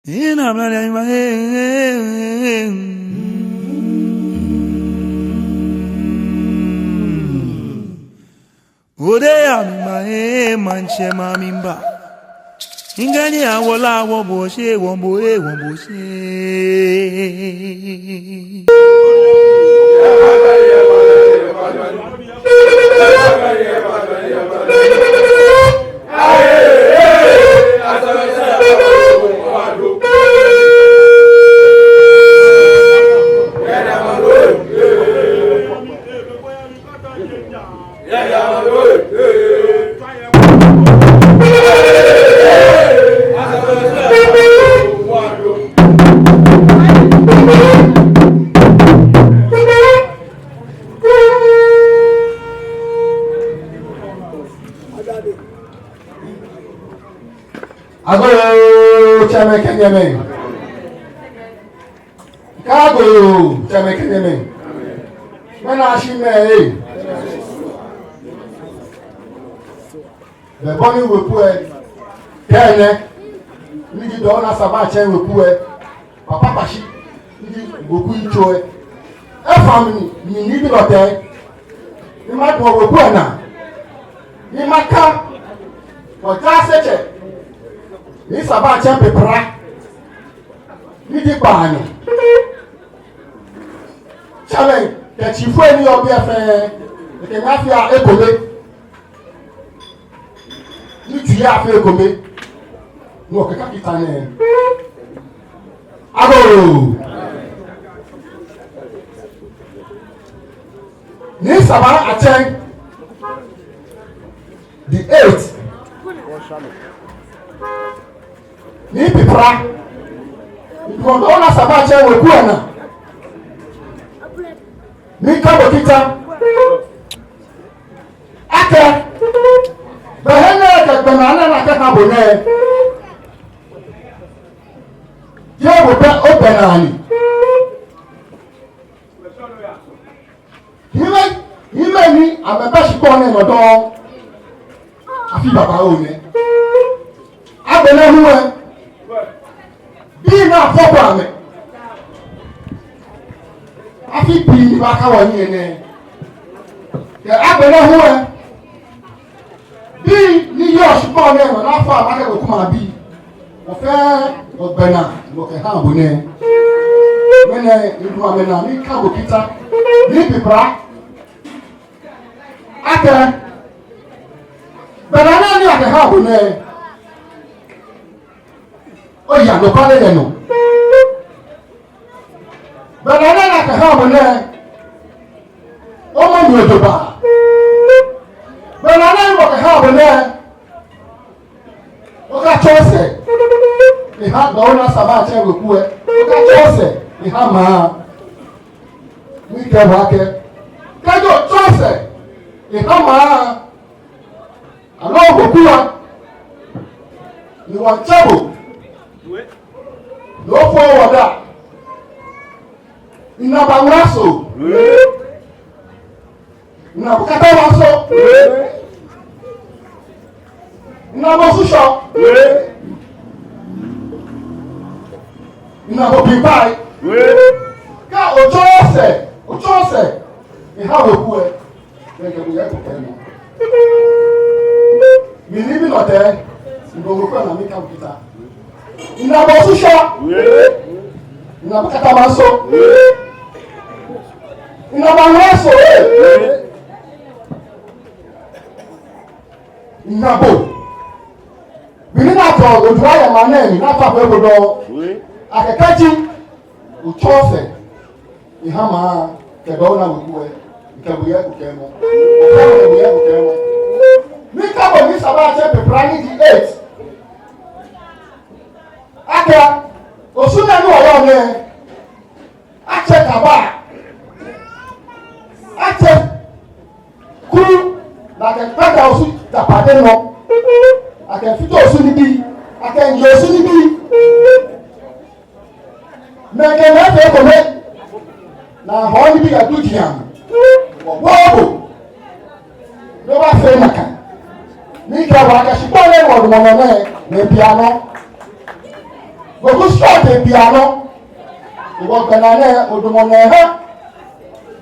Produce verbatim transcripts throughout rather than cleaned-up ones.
Ina mla ya ima. Ode ya mi ma e manche ma mi mba. Ingani awola wo boshe, wo bo e, wo boshe. Agoo, tsɛmɛi kɛ nyɛmɛi. Agoo, tsɛmɛi kɛ nyɛmɛi. Mɛni ashi mɛi? Bɛ bɔ ni weku lɛ kɛɛ nɛ, ni ji Dɔwona Sabatsɛ weku lɛ, Papa Kwashi, ni ji weku yitso lɛ, efã mi ni, ni, ni bi lɔ tɛ, ni madamɔ weku lɛ naa, ni makɛɛ wɔ jaasetsɛ, ni Sabatsɛ Pepra, ni ji kpaanyɔ. Tsɛmɛi kɛ tsifoi ni yɔɔ biɛ fɛɛ, ekɛ mi afia ekome. Ni tsu ya fɛɛ ekome. Ni wɔkɛ kã kita nɛɛ. Agoo. Ni Sabatsɛ the eighth. Ni Pepra. Ni Dɔwona Sabatsɛ weku lɛ naa. Ni kã bo kita. Akɛ. Bɛ he nɛɛ kɛ gbɛnaa nɛɛ ni akɛkã bo nɛɛ. Jeee bo pɛ ogbɛnaa ni. Hiɛmɛi, hiɛmɛi ni amɛbɛ shikpɔŋ nɛɛ nɔ dɔŋŋ. Afi babaoo nɛ. Agbɛnɛ hu lɛ, bii ni afɔ kɔ amɛ. Afi bii ni baakã wɔhiɛ nɛɛ. Kɛ agbɛnɛ hu lɛ, bii ni yɔɔ shikpɔŋ nɛɛ nɔ ni afɔ amɛ akɛ Gboku maŋ bii. Wɔ fɛɛ wɔgbɛnaa ni wɔkɛhã bo nɛɛ. Mɛni, midamɔ mɛi anaa ni mikã bo kita. Ni Pepra. Akɛ. Gbɛnaa nɛɛ ni akɛhã bo nɛɛ. Oya nɔ kpale yɛ nɔ. Gbɛnaa nɛɛ ni akɛhã bo nɛɛ. Omɔ mi ojogbaŋŋ. Gbɛnaa nɛɛ ni wɔkɛhã bo nɛɛ. Okatsɔ sɛɛ. Ehã Dɔwona Sabatsɛ weku lɛ. Okatsɔ sɛɛ. Ehã maŋ. Mikɛɛ bo akɛ. Kɛji otsɔ sɛɛ. Ehã maŋ. Aloo Gboku wa, ni wɔtsɛ bo, ni ofo wɔ daa, ni naba ŋra so, ni naba kata wa so, ni naba susɔ, ni naba pipai. Kɛ otsɔ sɛɛ, otsɔ sɛɛ, ehã weku lɛ. Mikɛ bo yɛ ekome. Mɛni bi nɔ tɛ, ni bo weku lɛ naa mikã bo kita. Ni naba susɔ. Ni naba kata wa so. Ni naba ŋra so. Ni naba. Bɔ ni atɔ odu ayɛ maŋ nɛɛ mli ni afã fɛɛ ko dɔŋŋ. Akɛ kɛji otsɔ sɛɛ. Ehã maŋ kɛ Dɔwona weku lɛ, mikɛ bo yɛ ekome. Mikɛ bo yɛ ekome. Mikã bo ni Sabatsɛ Pepra ni the eighth. Akɛ, Osu nɛɛ ni wɔyɔɔ nɛɛ. Atsɛ kaba. Atsɛ kuru, ni akɛkpata Osu japade nɔ. Akɛfite Osu nibii. Akɛye Osu nibii. Mɛi kɛ mɛi fɛɛ ekome. Ni ahɔɔ nibii adu jiaŋ. Wɔbɔ bo. Ni wɔfee nakai. Mikɛɛ bo akɛ shikpɔŋ nɛɛ ni wɔdamɔ nɔ nɛɛ, mɛi bianɛ. Weku srɔtoi bianɛ. Ewɔ gbɛnaa nɛɛ, odamɔ nɛɛ ha.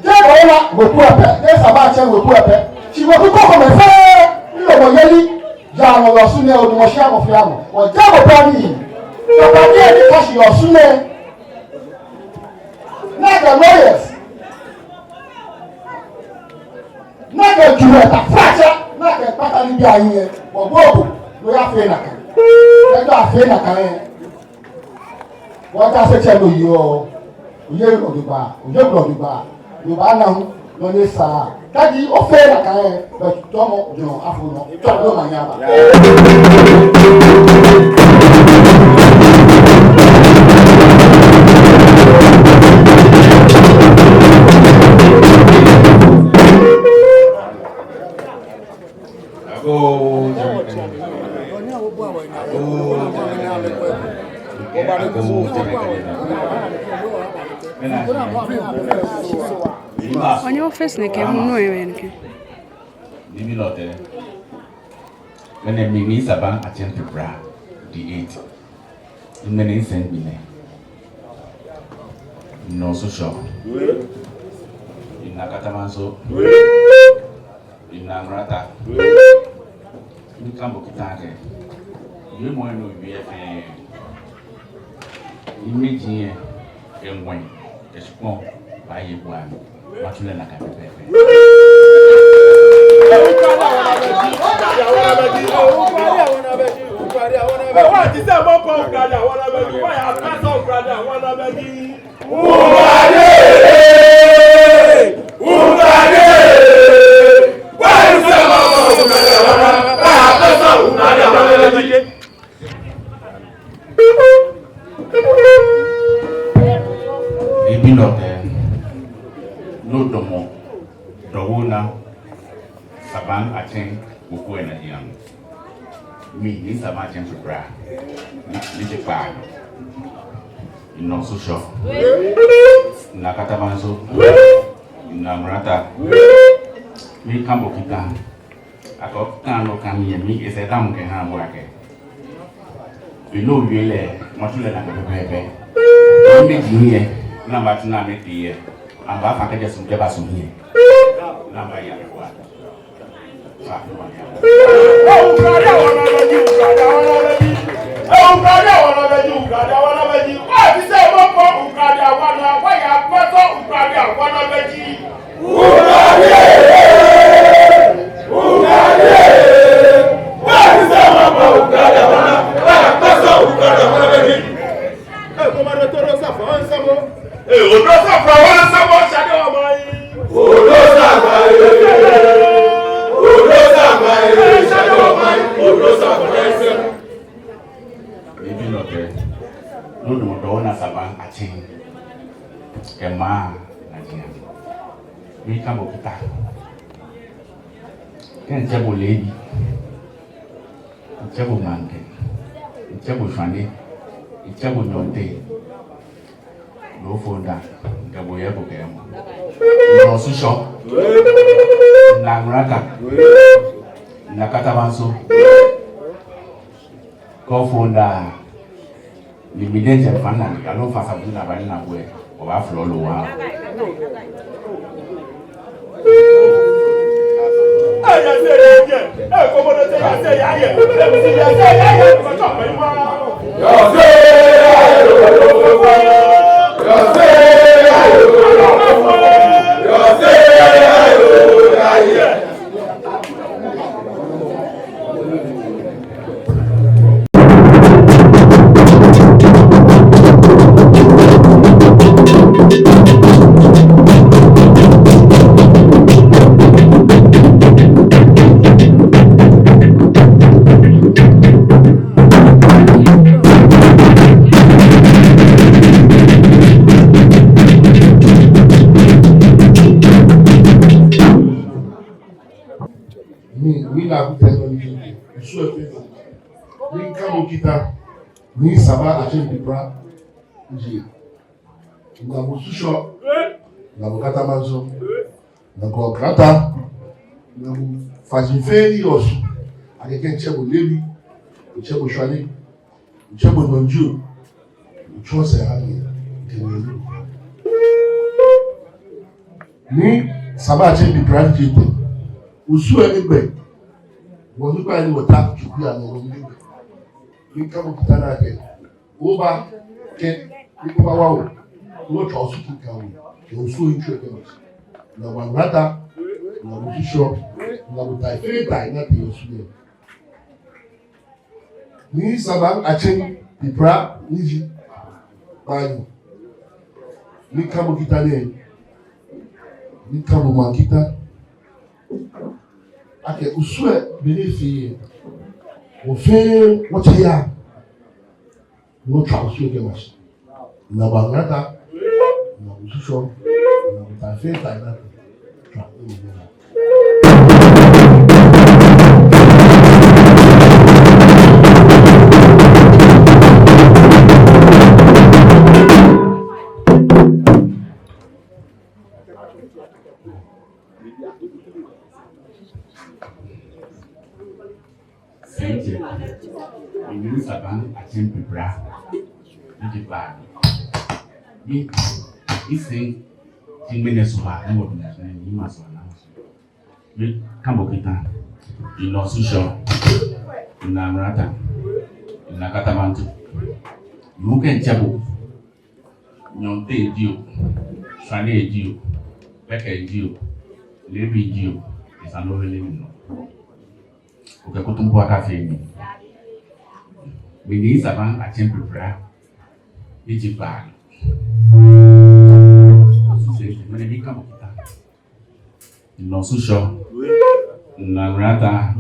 Jeee bɔ ni weku lɛ pɛ, jeee Saban Atsɛŋ weku lɛ pɛ. Shi weku krokomɛi fɛɛ, ni lomɔ yeli, ja nɔ yɛ Osu nɛɛ, odamɔ shi amɔ fɛɛ amɔ. Wɔjɛ bo pɛ ni. Papa ni eni ka shi yɛ Osu nɛɛ. Nakai lawyers. Nakai jurɔi, tafratsɛ, nakai kpata ni bi ayi yɛ. Wɔbɔ bo, no ya fee nakai. Kɛji afee nakai lɛ, wɔta sɛɛ tsɛ no yɔɔ. Oye lɔ dugba, oye lɔ dugba. Yoo baana hu, nɔ ni sa. Kɛji ofee nakai lɛ, bɛ tɔmɔ jɔ afo nɔ. Tsɔ lɔ ma nya ba. Onye office ne ke mu no ewe nke. Nibii lɛ tɛ. Mɛni mi ni Saban Atsɛŋ Prɛpra the eighth. Mɛni nsɛŋ bi nɛ. Nɔ Osu shɔ. Ina Katamanso. Ina Nrata. Mika bo kita akɛ. Yɛ mɔ eno bi efee. Imagine yɛ, kɛ ŋwɛi, kɛ shikpɔŋ, baaye bua mi. Matsu lɛ nakai pɛpɛɛpɛ. Ebi nɔ tɛ, no damɔ, dɔwɔ naa, Saban Atsɛŋ, weku lɛ naa diɛŋ. Mi ni Saban Atsɛŋ Prɛpra, ni, ni ji kpaa. Nɔ Osu shɔ. Ina Katamanso. Ina Nrata. Mika bo kita. Akɛ okane okane yɛ mi, esɛɛ damɔ kɛha bo akɛ. Be ni owie lɛ, matsu lɛ nakai pɛpɛɛpɛ. Ni ji yɛ, ni mabaatsu ni amɛtee yɛ. Amɛbaafã kɛjɛ sum kɛba sum yɛ. Ni amɛbaaya kɛ wa. Ebi nɔ tɛ, no damɔ dɔwɔ naa Saban Atsɛŋ, kɛ maŋ naa diɛŋ. Mika bo kita. Kɛ mitsɛ bo leebi, mitsɛ bo maŋkɛ, mitsɛ bo shwane, mitsɛ bo nyɔɔŋteŋ. Nɔ Osu shɔ. Nɔ Osu shɔ. Nɔ Nrata. Nɔ Katamanso. Kɛ ofo daa, ni mi diɛŋtsɛ mifã naa, aloo mifã sabu naa baa ni naa bɔ ɛ, obaaflɔ loo wa. Mi, mi na kutɛ nɔ ni, nsu efee. Mika bo kita, ni Saban Atsɛŋ Prɛpra, nji. Nɔ Osu shɔ, nɔ Katamanso, nɔ Nrata, nɔ Faji fɛɛ ni yɔɔ Osu, akɛ kɛ mitsɛ bo leebi, mitsɛ bo shwane, mitsɛ bo nyɔɔŋ jio. Tsɔse ha mi kɛ mi lu. Ni Saba Atsɛŋ Pipra ni ji etɛ. Osu lɛ ni gbɛ. Wɔnu kpa ni wɔta tsuku ya nɔ wɔnu ni gbɛ. Ni kabo kita naa kɛ. Oba kɛ ni oba wa wɔ. Ni otswa Osu kiŋkaŋ wɔ. Kɛ Osu lɛ ntsu kɛ mashi. Ni wɔnu rata. Ni wɔnu shishɔ. Ni wɔnu tai fɛɛ tai ni atee Osu lɛ. Ni Saba Atsɛŋ Pipra ni ji kpaanyɔ. Ni kabo kita nɛɛ. Ni kabo maŋ kita. Akɛ Osu lɛ be ni efee lɛ. Wɔ fɛɛ wɔtsa ya. Ni otswa Osu lɛ kɛ mashi. Ni wɔnu rata. Ni wɔnu shishɔ. Ni wɔnu tai fɛɛ tai ni atee. Sɛŋtsɛ, mi ji Saba Atsɛŋ Pipra, ni ji kpaanyɔ. Mi, misɛŋ, ti ŋmɛnɛ sɔɔ ba, ni wɔdu na sɔɔ, ni ma sɔɔ na sɔɔ. Mikabo kita, mina Osu shɔ, mina Amrata, mina Katamanso. Nuu kɛ ntsɛ bo. Nyɔɔŋteŋ jio, shwane jio, gbɛkɛ jio, leebi jio, esa ni ole minɔ. Okɛ kutumpɔɔ akafee mi. Mi ji Saba Atsɛŋ Pipra, ni ji kpaanyɔ. Osu Sɛŋtsɛ, mɛni mikabo kita. Mina Osu shɔ, mina Amrata,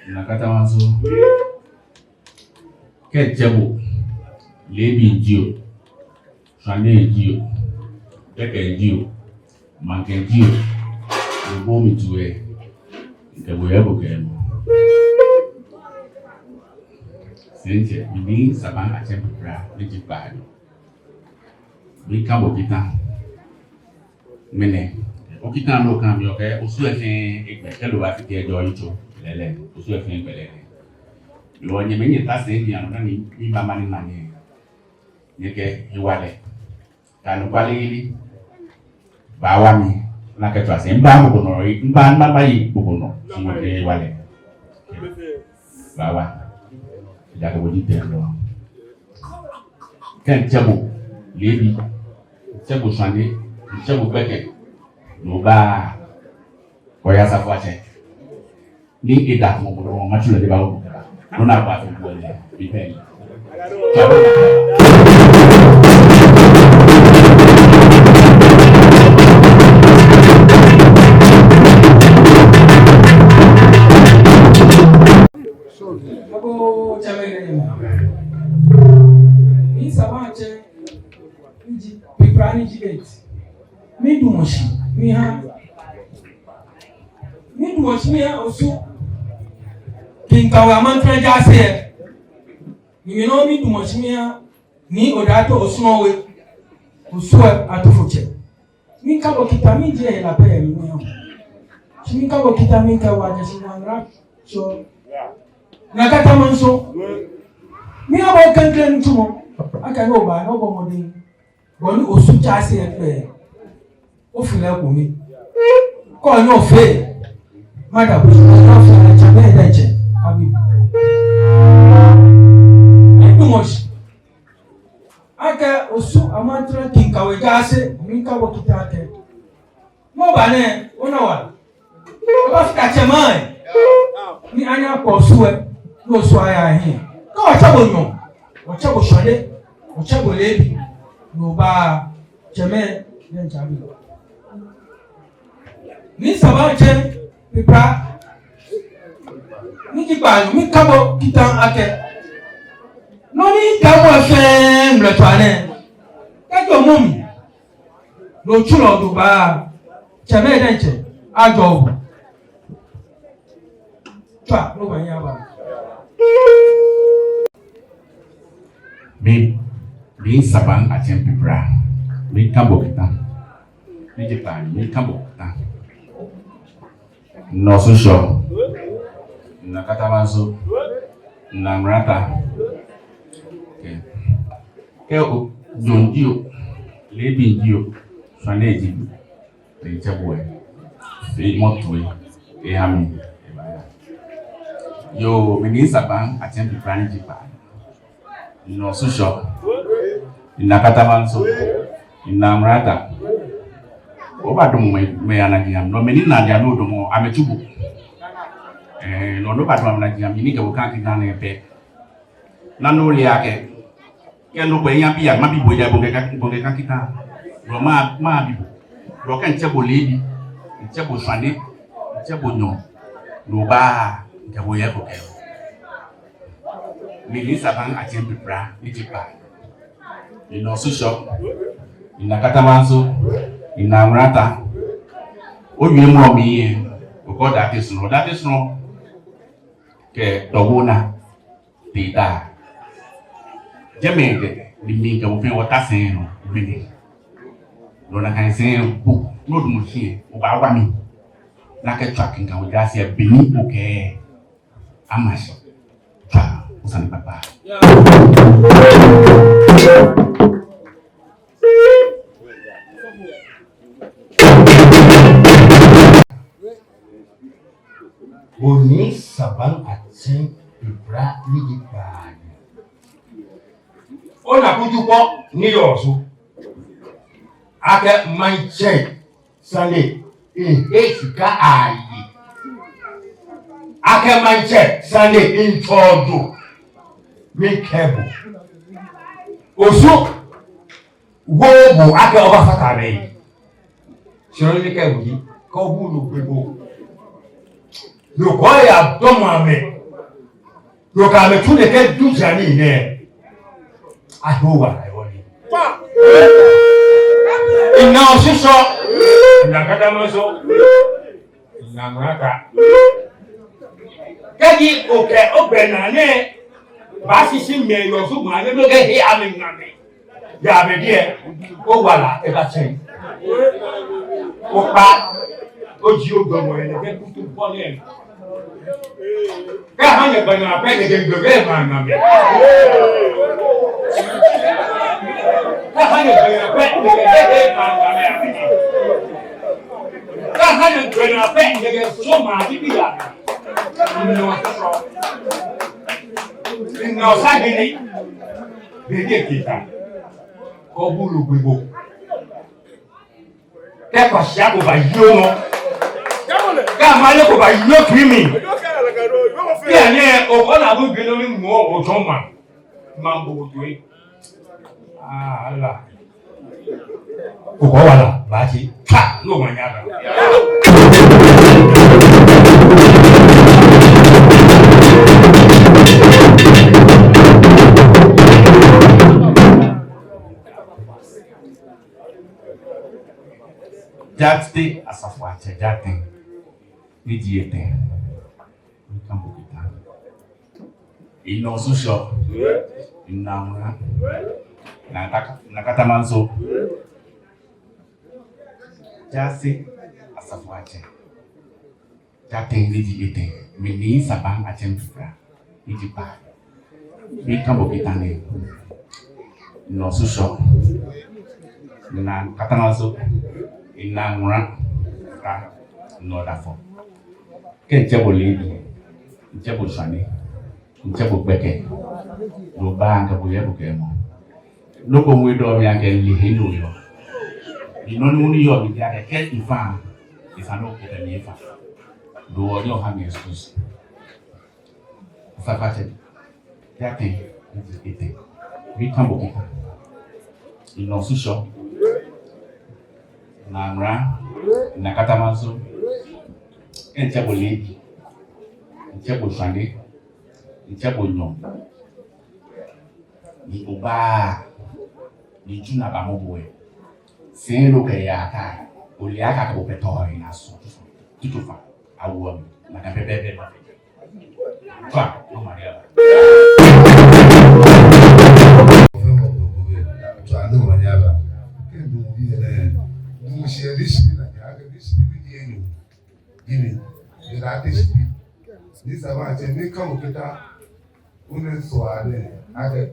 mina Katamanso. Kɛ ntsɛ bo, leebi jio, shwane jio, gbɛkɛ jio, maŋkɛ jio, obo mi tu lɛ, mikɛ bo yɛ bo kɛ mɔ. Sɛŋtsɛ, mi ji Saba Atsɛŋ Pipra, ni ji kpaanyɔ. Mikabo kita. Ŋmɛnɛ, okita nɔ kã mi okɛɛ, Osu lɛ fɛɛ egbɛ, kɛlɛ obafite ejɔ yitso, lɛɛlɛŋ, Osu lɛ fɛɛ egbɛ lɛɛlɛŋ. Yoo, nyɛmɛi nyɛta sɛi ni anɔ kã ni, ni mama ni manyɛ. Nyɛkɛ hewalɛ. Kɛ anɔkwale yeli. Baawa mi, nakai tsɔse, mba mɔ ko nɔ, mba, mba, mba yi mɔ ko nɔ, shi mɔ ko hewalɛ. Baawa. Ejaakɛ bo ji tɛŋlɔ. Kɛ ntsɛ bo leebi, ntsɛ bo shwane, ntsɛ bo gbɛkɛ, no ba, oya Asafoatsɛ. Ni eda kɔmɔ bo nɔ, matsu lɛ de ba wo. No na ba fi bo lɛ, bi pɛ. Abo tsɛmɛi nɛɛ. Mi Saba Atsɛŋ, ni ji, Pipra ni ji eight. Midamɔ shi, miha. Midamɔ shi, miha Osu. Kinkawe Amantra Jaase. Ni mi nɔ midamɔ shi, miha. Ni oda to Osu nɔ we. Osu lɛ atufotsɛ. Mikabo kita, mije hela pɛ yɛ mi nɔ. Shi mikabo kita, mikɛɛ wɔje shi wɔnra tsɔ. Naa Katamanso. Miha bo klɛŋklɛŋ nitsumɔ. Akɛ no ba, no bɔ mɔdɛŋ. Bɔ ni Osu Jaase yɛ pɛ. Ofee lɛ kome. Kɔ nyɔ fee. Mada bo. Nyɔ fee la tsɛmɛi diɛŋtsɛ. Abi. Midamɔ shi. Akɛ Osu Amantra Kinkawe Jaase, mikabo kita akɛ. Mɔ ba nɛɛ, ona wa. Obafite tsɛmɛi. Ni anyɛ akɔ Osu lɛ, ni Osu aya hiɛ. Kɛ wɔtsɛ bo nyɔ, wɔtsɛ bo shwane, wɔtsɛ bo leebi. No ba tsɛmɛi, nɛ jabi. Mi Saba Atsɛŋ Pipra, ni ji kpaanyɔ, mikabo kita akɛ. Nɔ ni tamɔ fɛɛ ŋmlɛtswaa nɛɛ. Kɛjɛ mɔ mli. No tsulɔ do ba. Tsɛmɛi diɛŋtsɛ. Ajɔ. Tswa, no ba nya ba. Mi, mi Saba Atsɛŋ Pipra. Mikabo kita. Mi ji kpaanyɔ, mikabo kita. Mina Osu shɔ. Mina Katamanso. Mina Amrata. Okay. Ɛ, o, John jio, leebi jio, shwane jio, lɛ mitsɛ bo ɛ, fee mɔ toi, eha mi, ebaya. Yoo, mi ni Saban Atsɛm Pipra ni ji Kpa. Nɔ Osushɔ, Naa Katamanso, Naa Mrata. Obadamɔ mɛi, mɛi anajiaŋ, no mɛi ni najiaŋ no damɔ amɛtsu bo. Ɛɛ, no, no obadamɔ amɛnajiaŋ, mi ni kɛ bo kã kita nɛɛ pɛ. Naa, no ole akɛ, kɛ nɔ ko nya bi ya, mabi bo ja, bo kɛ kã, bo kɛ kã kita. No ma, mabi bo. No kɛ mitsɛ bo leebi, mitsɛ bo shwane, mitsɛ bo nyɔɔŋ. No ba, mitsɛ bo yɛ ko kɛ. Mi ni Saban Atsɛm Pipra ni ji Kpa. Nɔ Osushɔ, Naa Katamanso, Naa Mrata. Owie mɔ mi yɛ, okɔ date srɔ̃, date srɔ̃. Kɛ tɔwo na, tita. Jɛmɛ kɛ, ni mi kɛ bo fɛɛ wɔta sɛi nɔ, beni. No nakai sɛi bo, no damɔ shi, obawa mi. Nakai tswa kinka oja shi, beni okɛɛ. Amashi. Tswa, osane papa. Bo ni Saban Atsɛm Pipra ni ji Kpa. Ona kuju kpɔ ni yɔɔ so. Akɛ maŋtsɛ sane, ehe shika ayi. Akɛ maŋtsɛ sane, ntsɔɔ do. Mikɛɛ bo. Osu, wo bo akɛ obafata mɛi. Sɔɔ ni mikɛɛ bo ji, kɛ obu no gbe bo. No kɔ ya dɔmɔ amɛ. No kɛ amɛtsu nɛkɛ duŋ ja ni nɛ. Aho wa ayo ni. Naa Osushɔ. Naa Katamanso. Naa Mrata. Kɛji okɛ ogbɛnaa nɛɛ baashishi mɛi yɔɔ so mɔ nɛɛ, no kɛ he amɛ ŋa mɛi. Ya be diɛ, owala eba tsɛŋ. Okpa, oji ogbɔmɔ yɛ nɛkɛ kutu bɔ nɛɛ. Kaaha nyɛ gbɛnaa pɛ nyɛkɛ gbɛnaa ma ŋa mɛi. Kaaha nyɛ gbɛnaa pɛ nyɛkɛ gbɛnaa ma ŋa mɛi. Kaaha nyɛ gbɛnaa pɛ nyɛkɛ sɔɔmɔ bibioo. Nɔ Osushɔ. Nɔ Osushɔ ni. Be diɛ kita. Kɛ obu no gbe bo. Kɛ kwashia ko bayi onɔ. Kɛ amale ko bayi otoi mli. Kɛ nɛɛ okɔ naa bu bi no ni mɔ otsɔ ma. Ma bo toi. Aa, ala. Okɔ wala, baaji. Ka, no manya da. Jaatɛ Asafoatsɛ, jaatɛ ni ji etɛ. Mikã bo kita. Nɔ Osushɔ. Naa Mrata. Naa Kata-, Naa Katamanso. Jaatɛ Asafoatsɛ. Jaatɛ ni ji etɛ, mi ni Saban Atsɛm Pipra ni ji Kpa. Mikã bo kita nɛɛ. Nɔ Osushɔ. Naa Katamanso. Naa Mrata. Nɔ Dafo. Kɛ mitsɛ bo leebi, mitsɛ bo shwane, mitsɛ bo gbɛkɛ. No ba ŋkɛ bo yɛ ko kɛ mɔ. Nɔ ko ŋwɛi dɔ mi akɛ lɛ he ni oyɔɔ. Ni nɔ ni ŋwɛi ni yɔɔ mi ji akɛ kɛ ifa, isa no ko kɛ mi ifa. Do wɔ ni oha mi excuse. Asafoatsɛ, jaatɛ, etɛ. Mikã bo kita. Nɔ Osushɔ. Naa Mrata, Naa Katamanso. Kɛ mitsɛ bo leebi, mitsɛ bo shwane, mitsɛ bo nyɔɔŋ. Ni oba, ni tsu naa bamɔ bo ɛ. Sɛɛ no kɛ ya ta, ole akɛ kɛ bo pɛ tɔ ɛ na so. Tutu fa, awo mi, na ka pɛpɛɛpɛ. Fa, no manya ba. Fa, no manya ba. Kɛ ndu bi ɛ, ndu shi ɛ, this be na ya, this be ni ɛ ni. Ini, ni ka this be. Ni Saban Atsɛm, mikã bo kita. Une so ade, ade.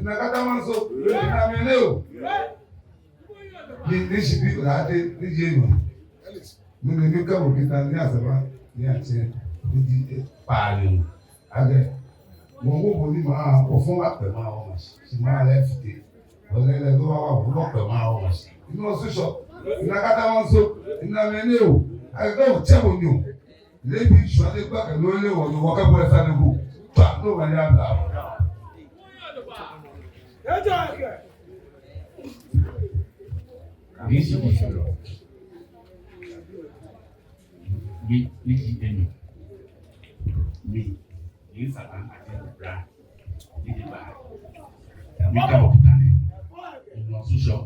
Ina Katamanso, Ina Mɛnɛ oo. Ni, ni shi bi la te, ni je no. Ni, ni, ni ka bo kita ni asaba, ni atsɛ, ni ji, eh, paali. Akɛ, mɔ ko mɔ ni ma, ofɔŋ ba kpɛ ma o ma shi, shi ma lɛ fite. Wɔ lɛ lɛ lɔ wa wa, wɔ kpɛ ma o ma shi. Ina Osushɔ, Ina Katamanso, Ina Mɛnɛ oo. Akɛ, kɛ otsɛ bo nyɔ. Leebi shwane kpakɛ lɛ ole wɔ, wɔ ka bo esa ne bo. Twa, no ma ya da. Ni shi bi. Mi, mi ji Eno. Mi, Nii Saban Atsɛŋ Bra, Nii Deba. Miikpa bo kita nɛɛ. Ina Osushɔ.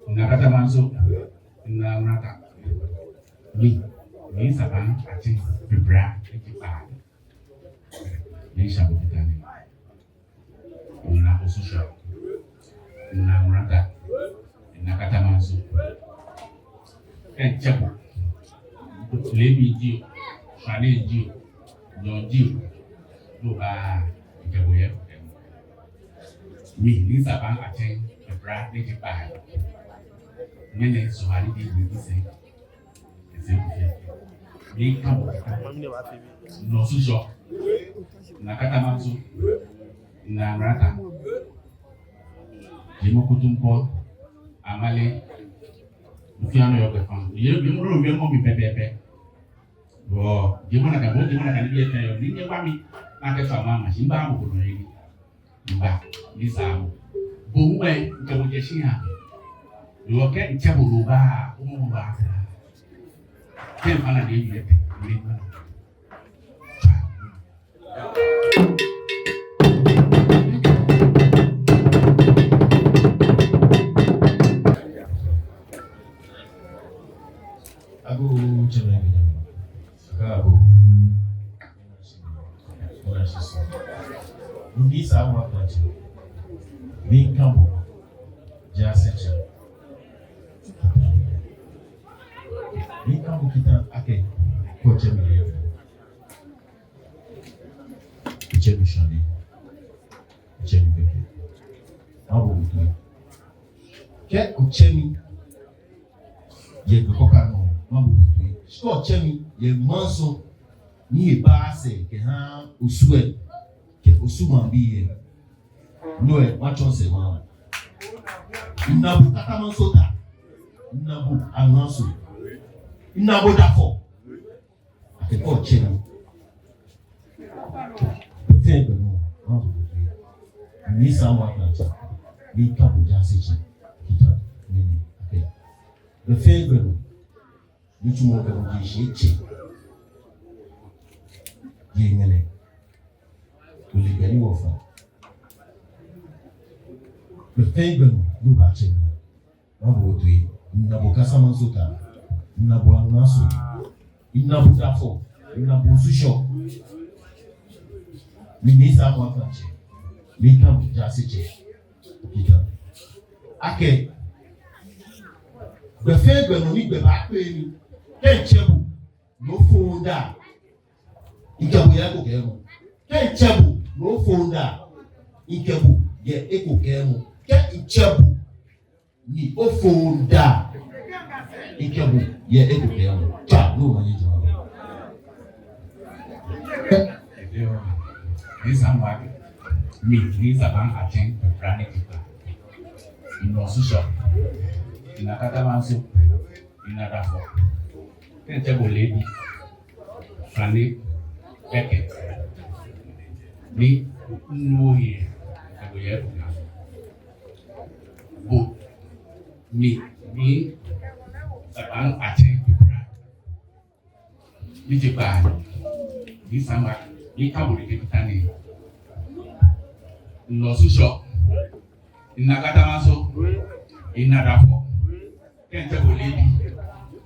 Ina Katamanso. Ina Mrata. Mi, Nii Saban Atsɛŋ Bra, Nii Deba. Miikpa bo kita nɛɛ. Ina Osushɔ, Ina Mrata, Ina Katamanso. Kɛ mitsɛ bo, leebi jio, shwane jio, nyɔɔŋ jio, no ba, mikɛ bo yɛ. Mi, Nii Saban Atsɛŋ Bra, Nii Deba. Mɛni sɔhari di bi se. Miikpa bo kita. Ina Osushɔ, Ina Katamanso, Ina Mrata. Jemɔ Kutumpɔŋ, Amale, Ofiano yɔɔ kɛ fã. Ye, ye mɔ, ye mɔ mi pɛpɛɛpɛ. Wɔ, jemɔ nakai, wɔ jemɔ nakai ni bi etɛ yɔɔ. Ni nyɛba mi, nakai tsɔ ama ma, shi mba mɔ ko nɔ yeli. Mba, ni sa mɔ. Bo hu ɛ, mikɛ bo jɛ shia. Yoo, kɛ mitsɛ bo lɛ oba, omɔ ba. Kɛ mifã naa ni ewie, ewie. Agoo tsɛmɛi, agoo. Ona shishi. Nii Samuel Kwakye. Miikpa bo jaasetsɛ. Miikpa bo kita akɛ, kɛ otsɛ mi lɛ, otsɛ mi shwane, otsɛ mi gbɛkɛ. Mabo bo toi. Kɛ otsɛ mi yɛ gbɛ ko kã nɔ, mabo bo toi. Shi kɛ otsɛ mi yɛ maŋ sɔŋŋ ni ebaa sɛɛ kɛha Osu ɛ, kɛ Osu maŋbii ɛ, no ɛ, matsɔ sɛɛ maha bo. Mina bo Katamanso ta, mina bo Aŋaso, mina bo Dafo. Akɛ kɛ otsɛ mi. Be fɛɛ be nɔ, mabo bo toi. Nii Samuel Kwakye, miikpa bo jaasetsɛ kita nɛɛ akɛ, be fɛɛ be nɔ, nitsumɔ kɛ bo jeee shi etsɛ. Yɛ ŋmɛnɛ, ole gbɛ ni wɔfa. Be fɛɛ be nɔ, no obaatsɛ mi. Mabo bo toi, mina bo Katamanso ta, mina bo Aŋaso, mina bo Dafo, mina bo Osushɔ. Mi Nii Samuel Kwakye, miikpa bo jaasetsɛ kita akɛ, be fɛɛ be nɔ ni gbɛ baakpe mi, kɛ mitsɛ bo, no fɔŋ da. Mikɛ bo yɛ eko kɛɛmɔ. Kɛ mitsɛ bo, no fɔŋ da. Mikɛ bo yɛ eko kɛɛmɔ. Kɛ mitsɛ bo, ni ofɔŋ da. Mikɛ bo yɛ eko kɛɛmɔ. Tswa, no omanye jama. Yoo, Nii Samuel, mi, Nii Saban Atsɛŋ, Brane Tipa. Mina Osushɔ, mina Katamanso, mina Dafo. Kɛ mitsɛ bo leebi, shwane, gbɛkɛ. Ni minu ohe, mikɛ bo yɛ eko kɛɛmɔ. Bo, mi, Nii Saban Atsɛŋ Bra, Nii Deba, Nii Samuel, miikpa bo nɛkɛ kita nɛɛ. Mina Osushɔ, mina Katamanso, mina Dafo. Kɛ mitsɛ bo leebi,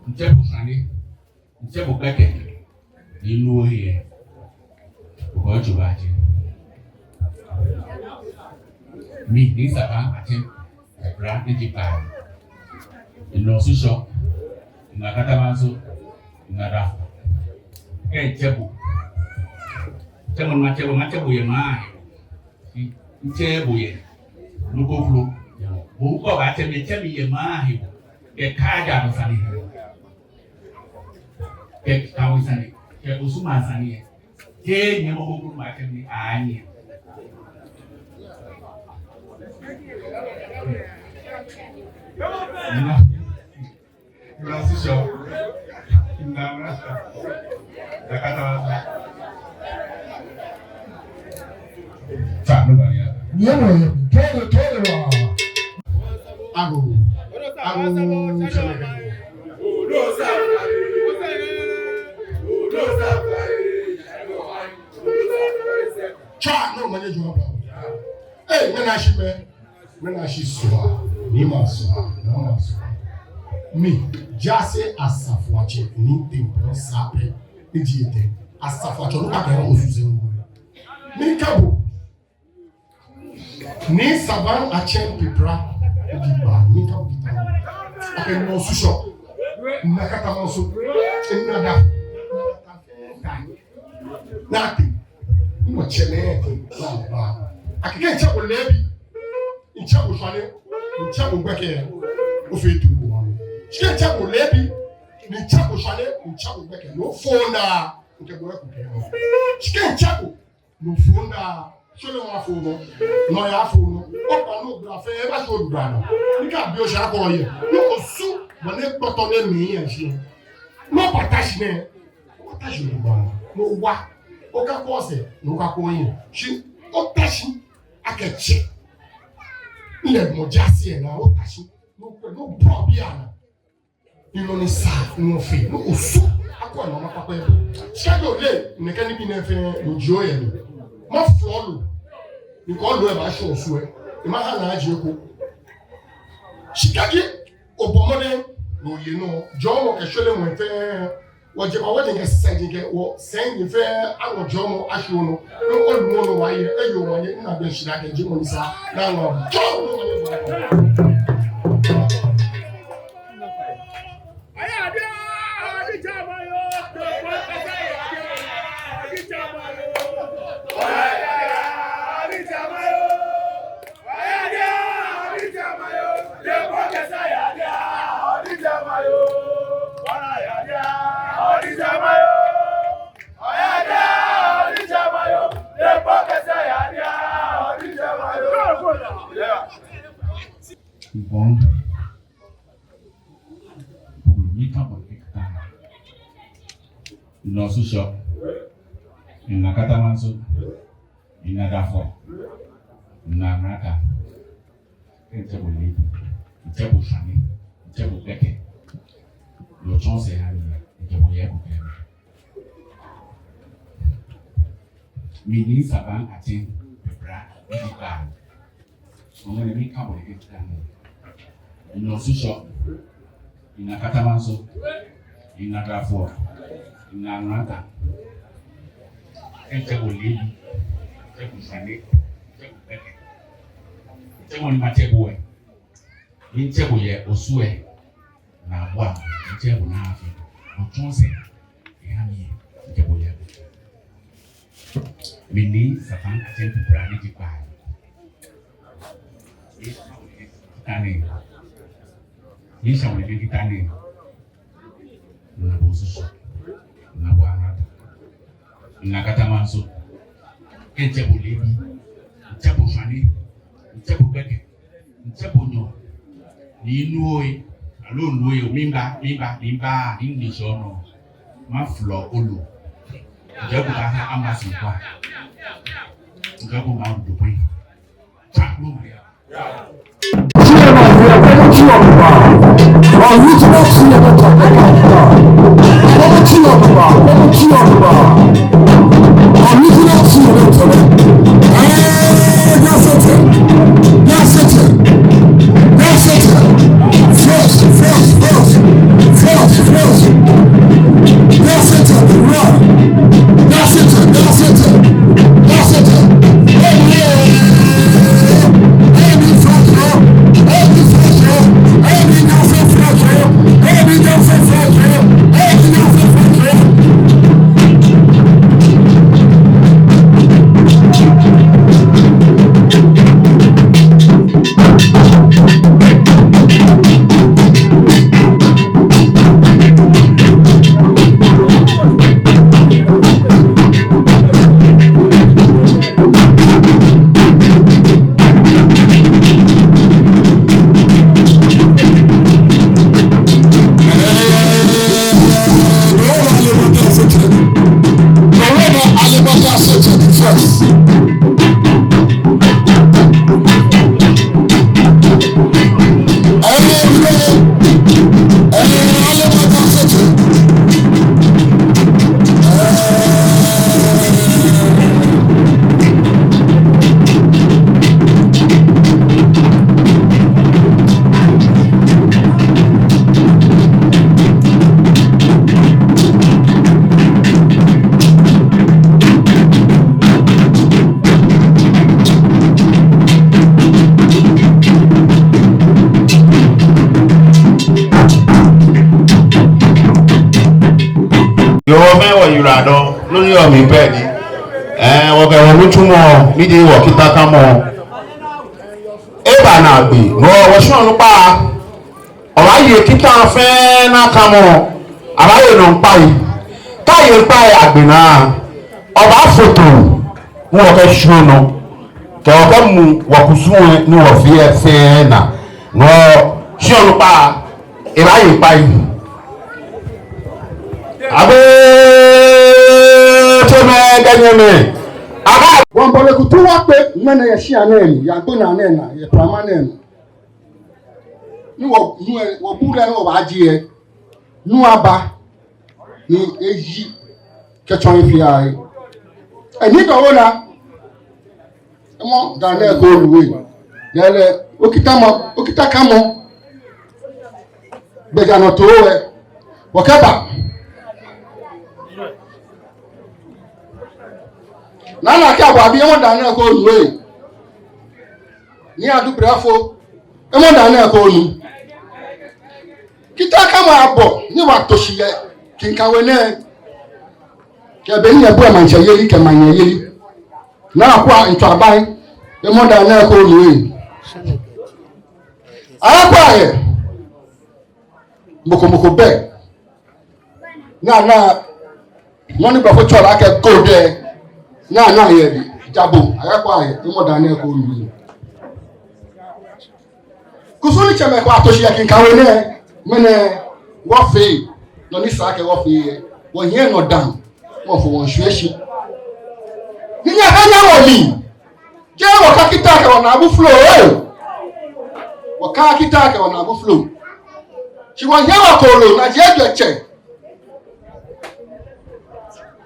mitsɛ bo shwane, mitsɛ bo gbɛkɛ, ni minu ohe, okɔ tsu ba tsɛ. Mi, Nii Saban Atsɛŋ Bra, Nii Deba. Nɔɔsu Shɔ, Naa Katamanso, Naa Dafo. Kɛ mitsɛ bo, tsɛmɔ ni matsɛ bo, matsɛ bo yɛ maŋ hewɔ. Mitsɛ bo yɛ nɔ kroko. Bo hu kɛ obaatsɛ mi, tsɛ mi yɛ maŋ hewɔ. Kɛ Kaja nɔ sane hewɔ. Kɛ Kawo sane, kɛ Osu maŋ sane yɛ. Kɛ nyɛ mɔ ko kuru ba kɛ mi aa nyɛ. Naa, Naa Susɔ. Naa, Naa Susɔ. Naa Katamanso. Fa, no ba ni ya. Nyɛ mɔ yɛ. Kɛlɛ, kɛlɛ wa. Ago. Ago. Kɛlɛ, kɛlɛ. Tswa, no manye juma bla. Ee, mɛni ashi mɛ? Mɛni ashi sua? Ni ma sua, ni ma sua. Mi, jaase Asafoatsɛ ni tɛmpɔ sapɛ, ni ji etɛ. Asafoatsɛ, no ka kɛ Osu sɛɛ ŋwɛi. Mikɛɛ bo. Ni Saban Atsɛn Pepra, ni ji kpaa, mikɛɛ bo kita. Akɛ Nɔɔsu Shɔ, Naa Katamanso, Naa Dafo. Naa Tɛ, no tsɛ nɛɛ tɛ, naa ba. Akɛ kɛ mitsɛ bo leebi, mitsɛ bo shwane, mitsɛ bo gbɛkɛ, ofee tu ko ma. Shi kɛ mitsɛ bo leebi, mitsɛ bo shwane, mitsɛ bo gbɛkɛ, no fo naa, mitsɛ bo eku kɛ no. Shi kɛ mitsɛ bo, no fo naa, shole wa fo no, no ya fo no, opa no bra fɛɛ, eba sho bra no. Ni ka bi o sha ko ye, no Osu, mane kpɔtɔ nɛɛ mli ya shi. No bata shi nɛɛ. Obata shi no ba, no wa. Okakɔ sɛɛ, no okakɔ oyi. Shi ota shi akɛ tsɛ. Lɛ mɔ jaase lɛ, ota shi. No kwɛ, no bɔ bi ana. Ni no ni sa, no fee, no Osu. Akɔ no ma kpakpa. Shi kɛ ole, nɛkɛ nibii nɛɛ fɛɛ, no ji oye ni. Maflɔ lo. Ni kɔ lo eba shi Osu ɛ. Emaha naa ji eko. Shi kɛji obɔ mɔdɛŋ, no oye nɔ, jɔɔmɔ kɛ shweremɔ fɛɛ, wɔje kpa wɔje kɛ sɛji kɛ wɔsɛi ni fɛɛ, aŋɔ jɔɔmɔ ashwie nɔ, no olu nɔ wa ye, eyo wa ye, naa bɛ shi da kɛ jimɔ ni sa, naa ŋɔ jɔɔmɔ ni wa ye. Bon. Nɔɔsu Shɔ, Naa Katamanso, Naa Dafo, Naa Mrata. Kɛ mitsɛ bo leebi, mitsɛ bo shwane, mitsɛ bo gbɛkɛ. Loo tsɔɔ sɛɛ ha mi, mitsɛ bo yɛ ko kɛ mi. Mi ni Saban Atsɛn Pepra, ni ji kpaa. Mɔ ni mikɛɛ bo lɛ kɛ kita nɛɛ. Nɔɔsu Shɔ, Naa Katamanso, Naa Dafo, Naa Mrata. Kɛ mitsɛ bo leebi, mitsɛ bo shwane, mitsɛ bo gbɛkɛ. Mitsɛ mɔ ni matsɛ bo ɛ. Mitsɛ bo yɛ Osu ɛ. Naa bua, mitsɛ bo naa fee. Otsɔɔ sɛɛ, eha mi, mitsɛ bo yɛ. Mi ni Saban Atsɛn Pepra ni ji kpaa. Kita nɛɛ. Ni sa wuli kita nɛɛ. Naa bo Osu Shɔ. Naa bo Naa Dafo. Naa Katamanso. Kɛ mitsɛ bo leebi. Mitsɛ bo shwane. Mitsɛ bo gbɛkɛ. Mitsɛ bo nyɔɔŋ. Ni nu oye. Aloo nu oye. Miiba, miiba, miiba, ni ni shɔ nɔ. Maflɔ olo. Mitsɛ bo ka ha ama si kwa. Mitsɛ bo ma du pɛ. Original T N T. Original T N T. Original T N T. Original T N T. Eh, that's it. That's it. That's it. Fresh, fresh, fresh. Fresh, fresh. That's it. Run. That's it. That's it. That's it. Hey, yeah. Hey, be fresh, yo. Hey, be fresh, yo. Hey, be fresh, fresh, yo. Yoo, wɔfɛɛ wɔyiwaladɔŋŋ, nɔ ni yɔɔ mli pɛ ji, ɛɛ, wɔkɛ wɔnitsumɔ, ni ji wɔkitakamɔ, eba naagbee. Wɔ, wɔshi onukpa, wɔbaaye kita fɛɛ nakamɔ, abaaye nɔ kpai. Kɛ aye kpai agbɛnɛ, wɔbaafo too, ni wɔkɛshi onɔ, kɛ wɔkɛmu wɔkusum lɛ ni wɔfee lɛ fɛɛ naa. Wɔshi onukpa, ebaaye kpai. Agbɛnɛ, tsɛmɛi kɛ nyɛmɛi, aba. Wɔmiibɔ lɛ kutu wɔkpe, ŋmɛnɛ yɛ shia nɛɛ mli, yɛ agbonaa nɛɛ naa, yɛ plama nɛɛ nɔ. Ni wɔ, nu lɛ, wɔbu lɛ ni wɔbaaje lɛ, nu aba, ni eyi kɛtsɔ he fɛɛ he. Ɛɛ, Nii Dowuona, emɔ daa nɛɛ kɛ onu ee. Lɛɛlɛŋ, okitamɔ, okitakamɔ, gbɛjianɔtoo lɛ, wɔkɛba. Nana Akei Abuabi, emɔ daa nɛɛ kɛ onu ee. Nii Adu Brafo, emɔ daa nɛɛ kɛ onu. Kitakamɔ abɔ, ni wɔto shi yɛ Kinkawe nɛɛ. Kɛ be ni nyɛbuɔ maŋtsɛyeli kɛ manyɛyeli. Naa Akua Ntswa Aban, emɔ daa nɛɛ kɛ onu ee. Akua yɛ. Mɔ ko mɔ ko bɛ. Naa, naa, nɔ ni Blɔfo tsɛɔ lɛ akɛ gold lɛ. Naa, naa yɛ bi, jabo, Akua yɛ, emɔ daa nɛɛ kɛ onu. Kusum ni tsɛmɛi kɛ ato shi yɛ Kinkawe nɛɛ, ŋmɛnɛ wɔfee, nɔ ni sa akɛ wɔfee lɛ, wɔhiɛ nɔ dã, wɔfo wɔshwie shi. Ni nyɛha nyɛwo mli. Jeee wɔka kita kɛ wɔnaabu flo oo. Wɔkaaa kita kɛ wɔnaabu flo. Shi wɔhiɛ wɔkooloo, naa ji ejwɛ tsɛ.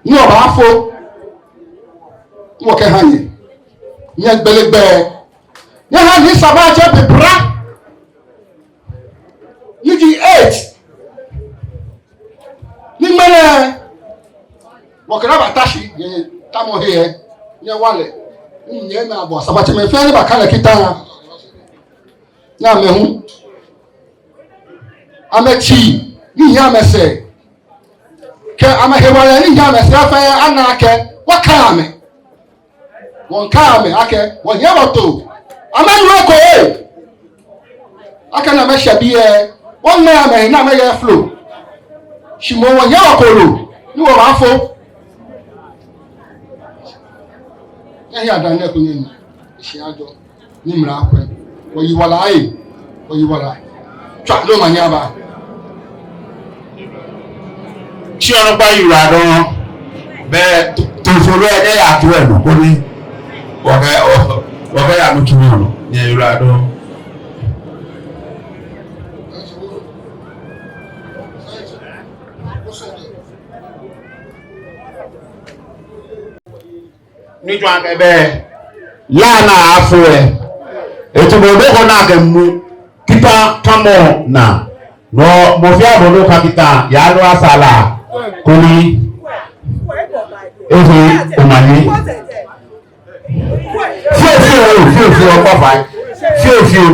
Ni wɔbaafo. Ni wɔkɛha nyɛ. Nyɛgbele gbɛ. Nyɛha Nii Sabatsɛ Bibra. Ni ji eight. Ni ŋmɛnɛ, wɔkɛ lɛ bata shi, nyɛtamɔ he lɛ, nyɛwa lɛ, ni nyɛmɛi abɔ, Sabatsɛmɛi fɛɛ ni baka lɛ kita. Ni amɛ hu, amɛtsii, ni hiɛ amɛsɛɛ, kɛ amɛhewalɛ ni hiɛ amɛsɛɛ fɛɛ ana akɛ, wɔkɛɛ amɛ. Wɔmiikɛɛ amɛ akɛ, wɔhiɛ wɔtoo. Amɛnu eko ee. Akɛ ni amɛshɛ biɛ, wɔmiiŋmɛ amɛhe ni amɛya flo. Shi moŋ wɔhiɛ wɔkooloo, ni wɔbaafo. Nyɛhiɛ daa nɛɛ kɛ onu, eshi ajɔ. Ni mla kwɛ. Wɔyiwala ee. Wɔyiwala. Tswa, lɛ omanye aba. Shi onukpa, yiwaladɔŋŋ. Bɛ to, to foro lɛ, nyɛya to lɛ nɔ, koni wɔkɛ, wɔkɛya nitsumɔ nɔ. Nyɛyiwaladɔŋŋ. Ni tsɔɔ akɛ bɛ La ni afo lɛ, etu bo doko naa kɛ mu kitakamɔ naa. Nɔ mɔ fɛɛ mɔ ni ka kita, yaa nɔ asa La koni efee omanye. Fioo fioo, fioo fioo, kpafai. Fioo fioo.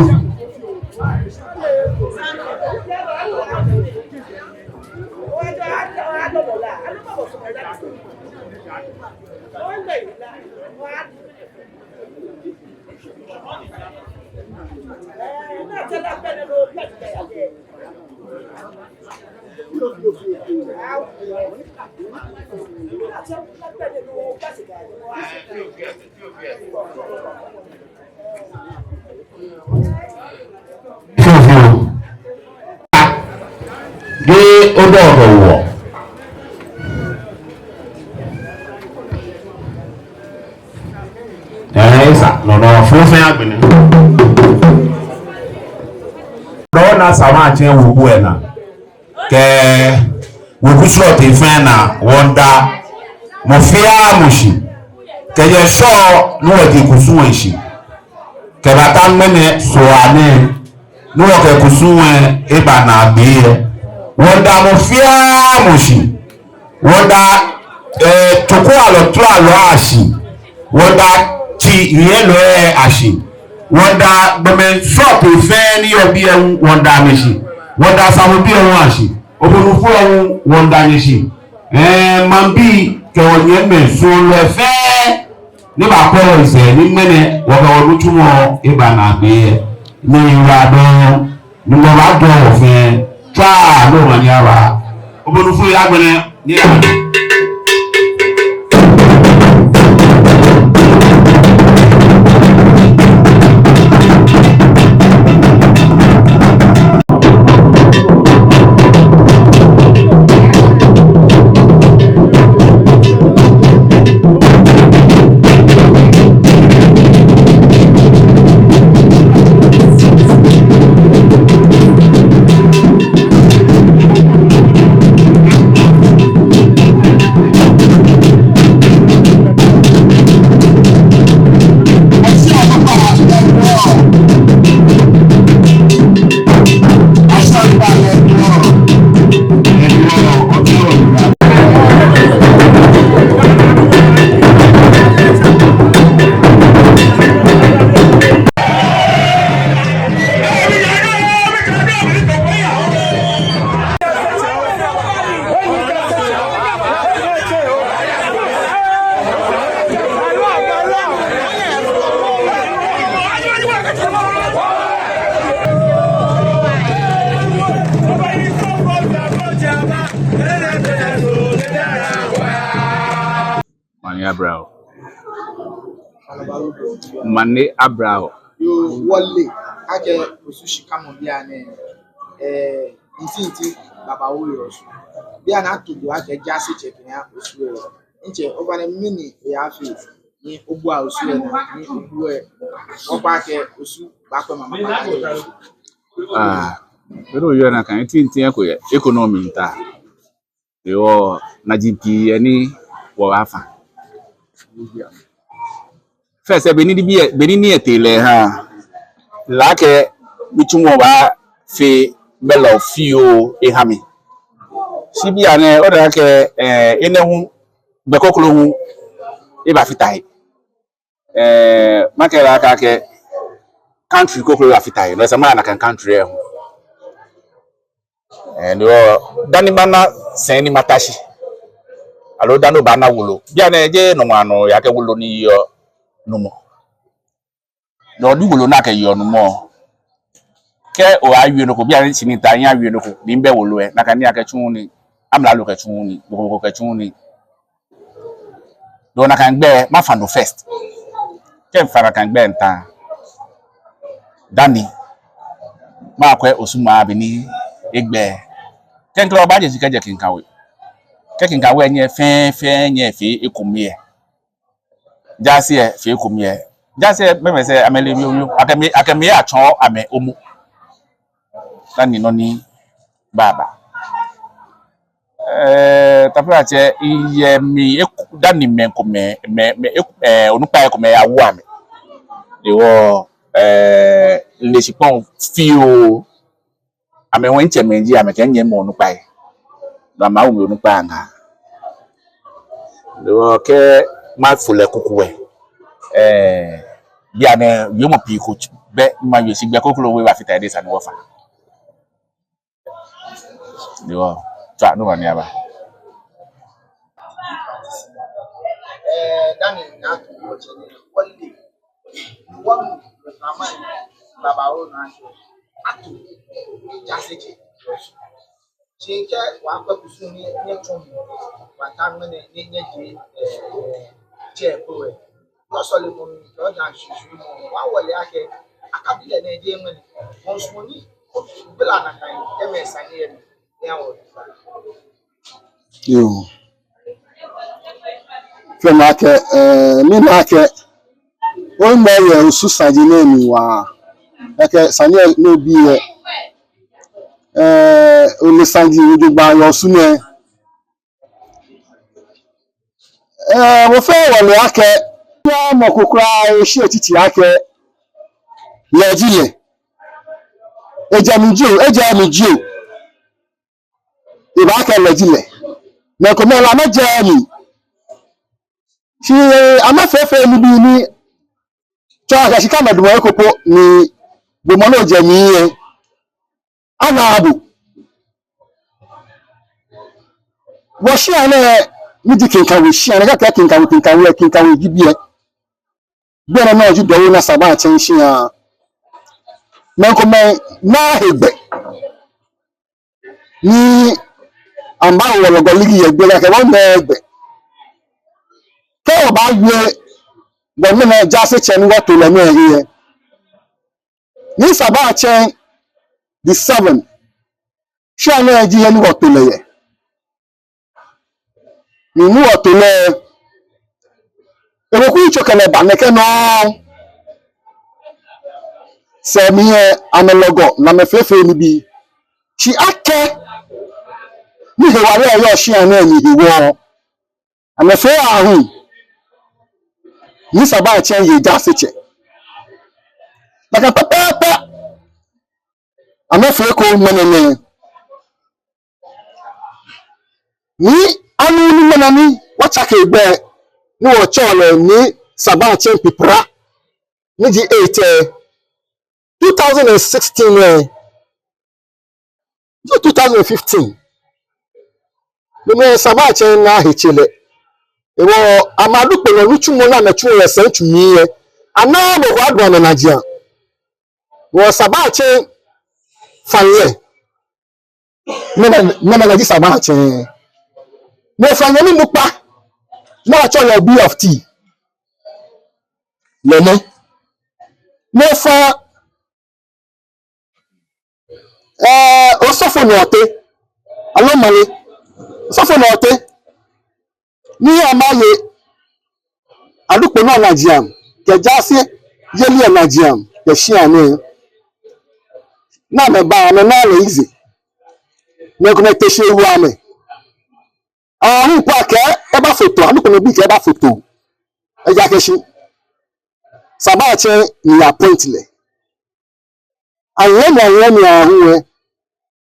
Fioo fioo. Ge odɔ odɔ wɔ. Ɛɛ, esa, nɔ nɔ, flo fɛɛ agbɛnɛ. Dɔ na sama tsɛ wo bu ena. Kɛ weku srɔtoi fɛɛ naa, wɔmiida mɔ fɛɛ mɔ shi. Kɛjɛ Sɔɔ ni wɔje kusum lɛ shishi kɛbata ŋmɛnɛ Sɔɔ nɛɛ ni wɔkɛ kusum lɛ eba naagbee lɛ, wɔmiida mɔ fɛɛ mɔ shi. Wɔmiida, eh, tsokoalɔ tsokoalɔi ashi. Wɔmiida tsihilɔi ashi. Wɔmiida gbɔmɛi srɔtoi fɛɛ ni yɔɔ biɛ hu, wɔmiida amɛshi. Wɔmiida Samobii hu ashi. Obonu fo hu, wɔmiida nyɛ shi. Ɛɛ, maŋbii kɛ wɔnyɛmimɛi suɔlɔi fɛɛ ni bakwɛ wɔ sɛɛ ni ŋmɛnɛ wɔkɛ wɔnitsumɔ eba naagbee. Nyɛyiwaladɔŋŋ, Nyɔŋmɔ baajɔɔ wɔ fɛɛ. Tswa, omanye aba. Obonu fo ya agbɛnɛ. Mane abla wɔ. Mane abla wɔ. Yoo, wɔle akɛ Osu shikamɔ bianɛ, ɛɛ, ntinti babaoo yɛ Osu. Bianɛ ato bo akɛ jaasetsɛ kɛha Osu lɛ. Ntsɛ, ofainɛ mɛni oyafee ni obua Osu lɛ naa, ni obua, wɔkpa akɛ Osu bakwɛ mama mama akɛ Osu? Ah, beni oyɔɔ nakai, ntinti eko yɛ, economy nta. Hewɔ naji pii yɛ ni wɔbaafa. First, beni nibii, beni nii lɛ tee lɛ ha, ele akɛ nitsumɔ baafee bɛlɔ fioo eha mi. Shi bianɛ, ole akɛ, ɛɛ, enɛ hu, gbɛ kroko hu ebafata he. Ɛɛ, makɛɛ lɛ akɛ, akɛ country kroko ebafata he. No sɛɛ maya nakai country lɛ hu. Ɛɛ, no hewɔ dani mana sɛi ni mata shi, aloo dani obaana wolo. Bianɛ jeee nɔmɔ anɔ ya kɛ wolo ni yeɔ numɔ. No hewɔ ni wolo ni akɛyeɔ numɔ, kɛ oyawie nɔ ko, bianɛ shi ni nta, miyawie nɔ ko, ni mibɛ wolo lɛ, nakai ni akɛtsu nii, amralo kɛtsu nii, mɔ ko mɔ ko kɛtsu nii. No hewɔ nakai gbɛ mafa no first. Kɛ mifa nakai gbɛ nta, dani makwɛ Osu maŋ beni egbɛ. Klɛŋklɛŋ obaaje shishi kɛjɛ Kinkawe. Kɛ Kinkawe nyɛ fɛɛ, fɛɛ nyɛ fee ekome lɛ, jaase lɛ fee ekome lɛ. Jaase lɛ mɛi sɛɛ amɛle mli, mli. Akɛ mli, akɛ mli atsɔɔ amɛ omo. Dani nɔ ni baaba. Ɛɛ, taflatsɛ, miyɛ mli eko, dani mɛi komɛi, mɛi, mɛi, ɛɛ, onukpai komɛi yawu amɛ. Hewɔ, ɛɛ, mile shikpɔŋ fioo. Amɛ hu mitsɛmɛi ji amɛ kɛ minyɛmimɛi onukpai. No amɛyawu mi onukpai ŋaa. Hewɔ kɛ mafo lɛ kuku lɛ, ɛɛ, bianɛ wiemɔ pii ko bɛ ni mawie, shi gbɛ kroko hu ebafata he ni esa ni wɔfa. Hewɔ, tswa, omanye aba. Ɛɛ, dani naa tu wɔtsɛ ni wɔle, wɔnu, wɔfama, babaoo naa, ato jaasetsɛ. Shi kɛ wɔkwɛ kusum ni nyɛtsɔ mli, wɔta ŋmɛnɛ ni nyɛje, ɛɛ, tsɛ ko lɛ. Wɔsɔlemɔ mli, wɔdaa shishi mɔ, wɔle akɛ akabi lɛ nɛɛ jeee ŋmɛnɛ. Wɔsumɔɔ ni ogbala nakai, kɛ mɛi sane yɛ mli, ni awo. Yoo. Fɛɛ na akɛ, ɛɛ, mina akɛ, omɛi yɛ Osu saji nɛɛ mli waa. Akɛ sane ni obi lɛ, ɛɛ, ole saji jogbaŋŋ yɛ Osu nɛɛ. Ɛɛ, mɔ fɛɛ wɔle akɛ, mɔ ko kwraa eshi etiti akɛ lɛ ji lɛ. Ejɛ mli jio, ejɛɛɛ mli jio, ebaakɛɛ lɛ ji lɛ. Mɛi komɛi lɛ amɛjɛɛɛ mli. Shi amɛfee fɛɛ nibii ni tsɔɔ akɛ shi kɛ amɛdamɔ he ko po ni bo mɔ ni ojɛ mli lɛ, anaaa bo. Wɔshia nɛɛ, ni ji Kinkawe shia nɛɛ, kɛ akɛɛ Kinkawe, Kinkawe, Kinkawe ji biɛ. Biɛ nɛɛ nɔ ji Dowuona Sabatsɛ shia. Mɛi komɛi naa hegbɛ ni amɛbawo wɔ lɔgɔ ligi yɛ biɛ, kɛ wɔmɛ gbɛ. Kɛ wɔbaawie wɔ mɛnɛ Jaasetsɛ ni wɔto lɛ nɛɛ he yɛ. Ni Sabatsɛ the seven. Shia nɛɛ ji he ni wɔto lɛ yɛ. Ni ni wɔto lɛ, eweku yitso kɛ lɛ ba nɛkɛ nɔŋŋ. Sɛɛ mli yɛ amɛlɔgɔ ni amɛfee fɛɛ nibii. Shi akɛni hewalɛ yɔɔ shia nɛɛ mli hewɔ, amɛfee aahu ni Sabatsɛ ye Jaasetsɛ. Nakai pɛpɛɛpɛ amɛfee eko ŋmɛnɛ nɛɛ. Ni anu ni ŋmɛnɛ ni wɔtsake gbɛ ni wɔtsɛɔ lɛ ni Sabatsɛ Pipra ni ji eight, eh, two thousand and sixteen lɛ, eh, two thousand and fifteen. Ni mɛi Sabatsɛ naa he tse lɛ. Hewɔ amɛ Adukpɛnɔ nitsumɔ ni amɛtsuɔ yɛ Sɛntsu mli lɛ, anaaa mɔ ko adu amɛnajiaŋ. Wɔ Sabatsɛ fã lɛ. Mɛni, mɛni ji Sabatsɛ? Mɛi fã nyɛmi nukpa ni atsɛɔ lɛ B of T lɛ nɛ. Mɛi fã, eh, Osɔfo Nɔɔte, aloo Male, Osɔfo Nɔɔte, ni amɛye Adukpɛnɔ najiaŋ, kɛ jaaseyeli najiaŋ, kɛ shia nɛɛ. Ni amɛba, amɛna lɛ easy. Ni ekomɛi te shi ewu amɛ. Aahu kpakpa kɛ eba foto, Adukpɛnɔ bii kɛ eba foto. Ejaakɛ shi Sabatsɛ ni appoint lɛ. Ahiɛmiɛ, ahiɛmiɛ aahu lɛ,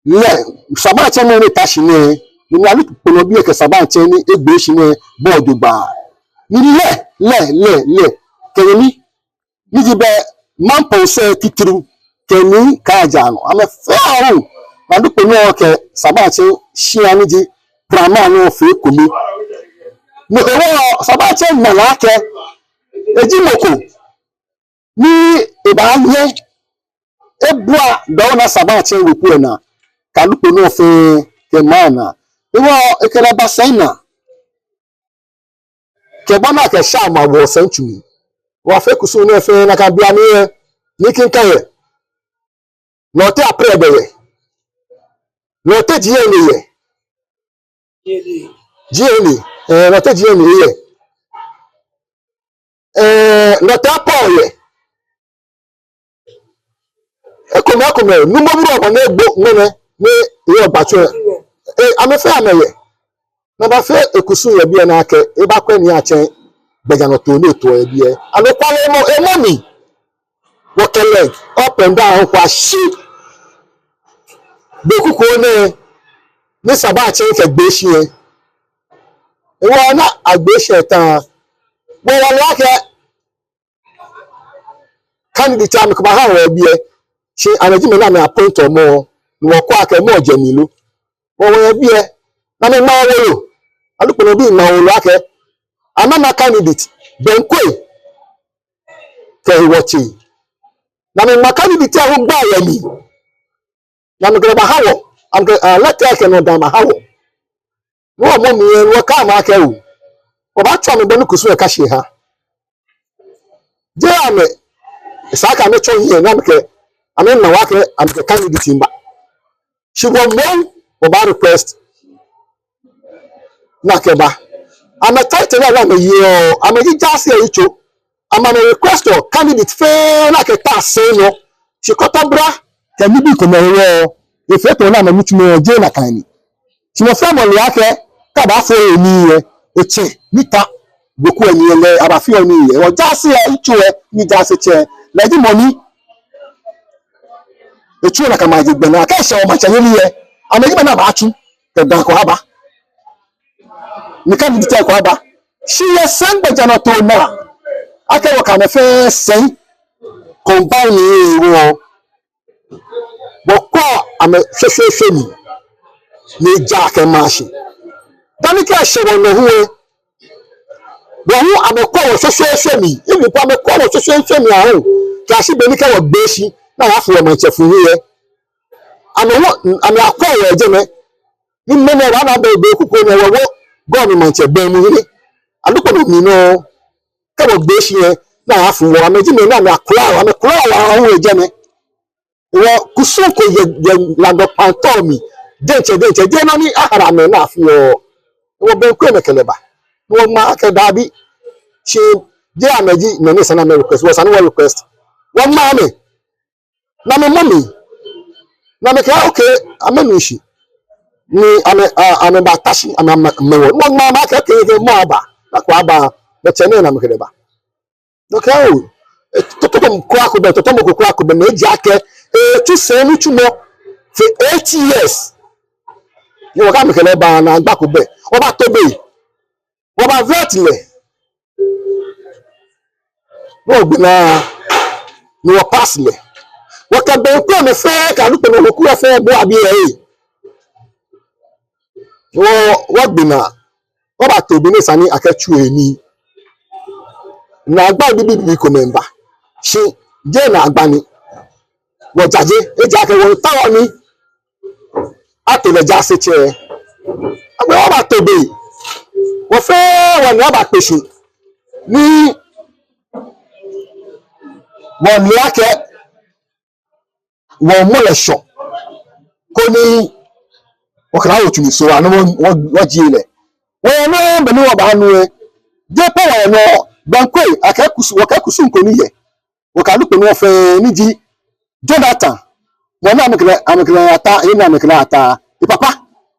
lɛ, Sabatsɛ nɔ ni ta shi nɛɛ, ni mɛi Adukpɛnɔ bii kɛ Sabatsɛ ni egbe shi nɛɛ bɔ jogbaŋŋ. Ni lɛ, lɛ, lɛ, lɛ, kɛ nyɛmi, ni ji bɛ Mampɔn sɛɛ titri, kɛ Nii Kaja nɔ. Amɛfɛɛ aahu, ni Adukpɛnɔ kɛ Sabatsɛ shia ni ji Prama nɔ fee ekome. No hewɔ Sabatsɛ na lɛ akɛ, eji mɔ ko ni ebaanyɛ ebua Dowuona Sabatsɛ weku lɛ naa, kɛ Adukpɛnɔ fɛɛ kɛ maŋ naa. Hewɔ ekɛ lɛ ba Sɛnɛ. Kɛ bɔ ni akɛ sha ma wɔ Sɛntsu mli. Wɔfee kusum nɛɛ fɛɛ nakai beiaŋ yɛ, ni Kinka yɛ. Nɔɔte Aprɛbɛ yɛ. Nɔɔte G N A yɛ. G N A, eh, Nɔɔte G N A yɛ. Eh, Nɔɔte Apɔ yɛ. Ekomɛi, ekomɛi, Nuumo Buru Ɔbɔ ni egbo ŋmɛnɛ, ni eyɛ Gbatsu. Eh, amɛfɛɛ amɛyɛ. Ni abafee ekusum yɛ biɛ ni akɛ, ebakwɛ ni atsɛ gbɛjianɔtoo ni etoɔ yɛ biɛ. Anɔkwale, emɔ, emɔ mli. Wɔkɛ lɛ up and down, wɔkpa shi. Be kuku nɛɛ, ni Sabatsɛ kɛgbe shi lɛ. Hewɔ ni agbe shi lɛ ta. Wɔyɛ lɛ akɛ candidate amɛkɛbaha wɔ yɛ biɛ. Shi amɛji mɛi ni amɛ appoint mɔ, ni wɔkwɛ akɛ mɔ jɛ mli lo. Wɔ, wɔyɛ biɛ, ni amɛŋma wolo. Adukpɛnɔ bii ŋma wolo akɛ, amɛna candidate, Benkoe, kɛ Hiwɔtsɛ. Ni amɛŋma candidate lɛ hu gba yɛ mli. Ni amɛkɛ lɛ baha wɔ, amɛkɛ, ah, lɛtɛ kɛ nɔ daa baha wɔ. Ni wɔmɔ mli lɛ, wɔkɛɛ amɛ akɛ oo, wɔbaatsɔɔ amɛ bɔ ni kusum lɛ ka shi eha. Jeee amɛ, esa akɛ amɛtsɔ hiɛ ni amɛkɛ, amɛna wɔ akɛ, amɛkɛ candidate miiba. Shi wɔ moŋ, wɔbaa request ni akɛba. Amɛ title ni amɛyeɔ, amɛji jaase lɛ yitso. Amɛ amɛ request-ɔ candidate fɛɛ ni akɛta sɛi nɔ. Shi kɔtɔbra kɛ nibii komɛi hewɔ, efee tamɔ ni amɛnitsumɔ jeee nakai ni. Shi mɔ fɛɛ mɔ le akɛ, kɛ abaafee nii lɛ, etsɛ ni ta weku lɛ nii lɛ, abaafee nii lɛ. Wɔ jaase lɛ yitso lɛ, ni jaasetsɛ lɛ ji mɔ ni etsuɔ nakai maji gbɛ naa, kɛ eshɛ wɔ maŋtsɛyeli lɛ, amɛji mɛi ni abaatsu kɛ daa ko aba. Ni candidate ko aba. Shi yɛ sɛi gbɛjianɔtoo naa, akɛ wɔkɛ amɛ fɛɛ sɛi combine hewɔ, wɔkwɛ amɛ shweshweeshwe ni, ni eja kɛma shi. Ni kɛ eshɛ wɔnɔ hu lɛ, wɔ hu amɛkwɛɔ wɔ shweshweeshwe mli. Ebi po amɛkwɛɔ wɔ shweshweeshwe mli aahu. Kɛyashi be ni kɛ wɔgbee shi ni ayafo wɔ maŋtsɛ fuu lɛ, amɛ hu amɛyakwɛɔ wɔ yɛ jɛmɛ. Ni mɛnɛ wɔna be, be kuku nɛɛ wɔwo Ga maŋtsɛ, be mli hene, Alunkpɔnɔ mli nɔ. Kɛ wɔgbee shi lɛ ni ayafo wɔ, amɛji mɛi ni amɛyakwɛɔ wɔ, amɛkwɛɔ wɔ aahu yɛ jɛmɛ. Wɔ kusum ko yɛ, yɛ La Ga kpaŋtɔ mli diɛŋtsɛ, diɛŋtsɛ, jeee nɔ ni ahara amɛ ni afeɔ. Wɔ bɛŋkɛ amɛ kɛ lɛ ba. Ni wɔŋma akɛ dabi. Shi jeee amɛji mɛi ni esa ni amɛ request, wɔ esa ni wɔ request. Wɔŋma amɛ. Ni amɛmɔ mli. Ni amɛkɛɛ okay, amɛnu shishi. Ni amɛ, a, amɛbata shi, amɛ, amɛ, amɛwo. Ni wɔŋma amɛ akɛ okay, kɛ mɔ aba. Ni akɛ aba. Ni tsɛ nɛɛ ni amɛkɛ lɛ ba. Ni wɔkɛɛ oo, e, tɔtɔmɔ ko kwraa ko bɛ, tɔtɔmɔ ko kwraa ko bɛ, ni eji akɛ, e, etsu sɛi nitsumɔ for eight years. Ni wɔkɛ amɛkɛ lɛ ba ni agba ko bɛ. Wɔbato bei. Wɔba vet lɛ. Ni wɔgbe naa, ni wɔ pass lɛ. Wɔkɛ bɛŋkɛ amɛ fɛɛ, kɛ Alunkpɔnɔ weku lɛ fɛɛ, bo abi lɛ. Wɔ, wɔgbe naa. Wɔbato bei ni esa ni akɛtsu he nii. Naagba bibii bibii komɛi ba. Shi jeee naagba ni. Wɔjaje, ejaakɛ wɔmiitao ni ato lɛ jaasetsɛ. Agbɛnɛ wɔbato bei. Wɔ fɛɛ wɔnine abakpe shi. Ni wɔle akɛ wɔmɔ lɛ shɔ. Koni wɔkɛ lɛ awo tsu mli so, anɔ wɔ, wɔ, wɔjie lɛ. Wɔyɛ nɔ, be ni wɔbaanu lɛ, jeee po wɔyɛ nɔ, bɛŋkɛ akɛ kusum, wɔkɛ kusum ko ni yɛ. Wɔkɛ Alunkpɔnɔ fɛɛ ni ji Jonathan. Mɔ ni amɛkɛ lɛ, amɛkɛ lɛ ata, he ni amɛkɛ lɛ ata. Epapa,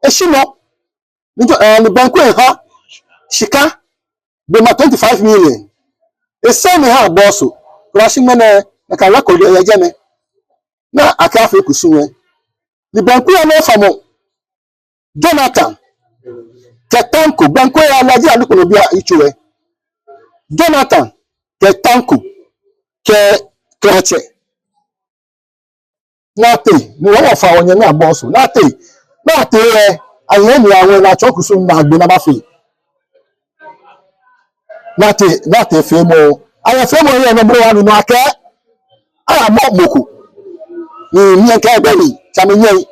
eshi nɔ. Ni jo, eh, ni bɛŋkɛ ha shika, be ma twenty-five million. Esɛɛ ni eha bɔɔso. Kɛyashi ŋmɛnɛ, nakai record yɛ jɛmɛ. Ni akɛ afee kusum lɛ. Ni bɛŋkɛ lɛ nɔ famɔ. Jonathan kɛ Tanko, bɛŋkɛ lɛ Alhaji Alunkpɔnɔ bi ayitso lɛ. Jonathan kɛ Tanko kɛ Klɛtsɛ. Ni atee, ni wɔ wɔfa wɔnyɛmi abɔɔso. Ni atee, ni atee lɛ, ayɛ ni awɛ ni atsɔ kusum ni agbe ni abafee. Ni atee, ni atee feemɔ. Ayɛ feemɔ yɛ nɔ bro wa ni nɔ akɛ. Ayamɔ mɔ ko. Ni, ni mikɛ bɛ ni, tsami nyɛ.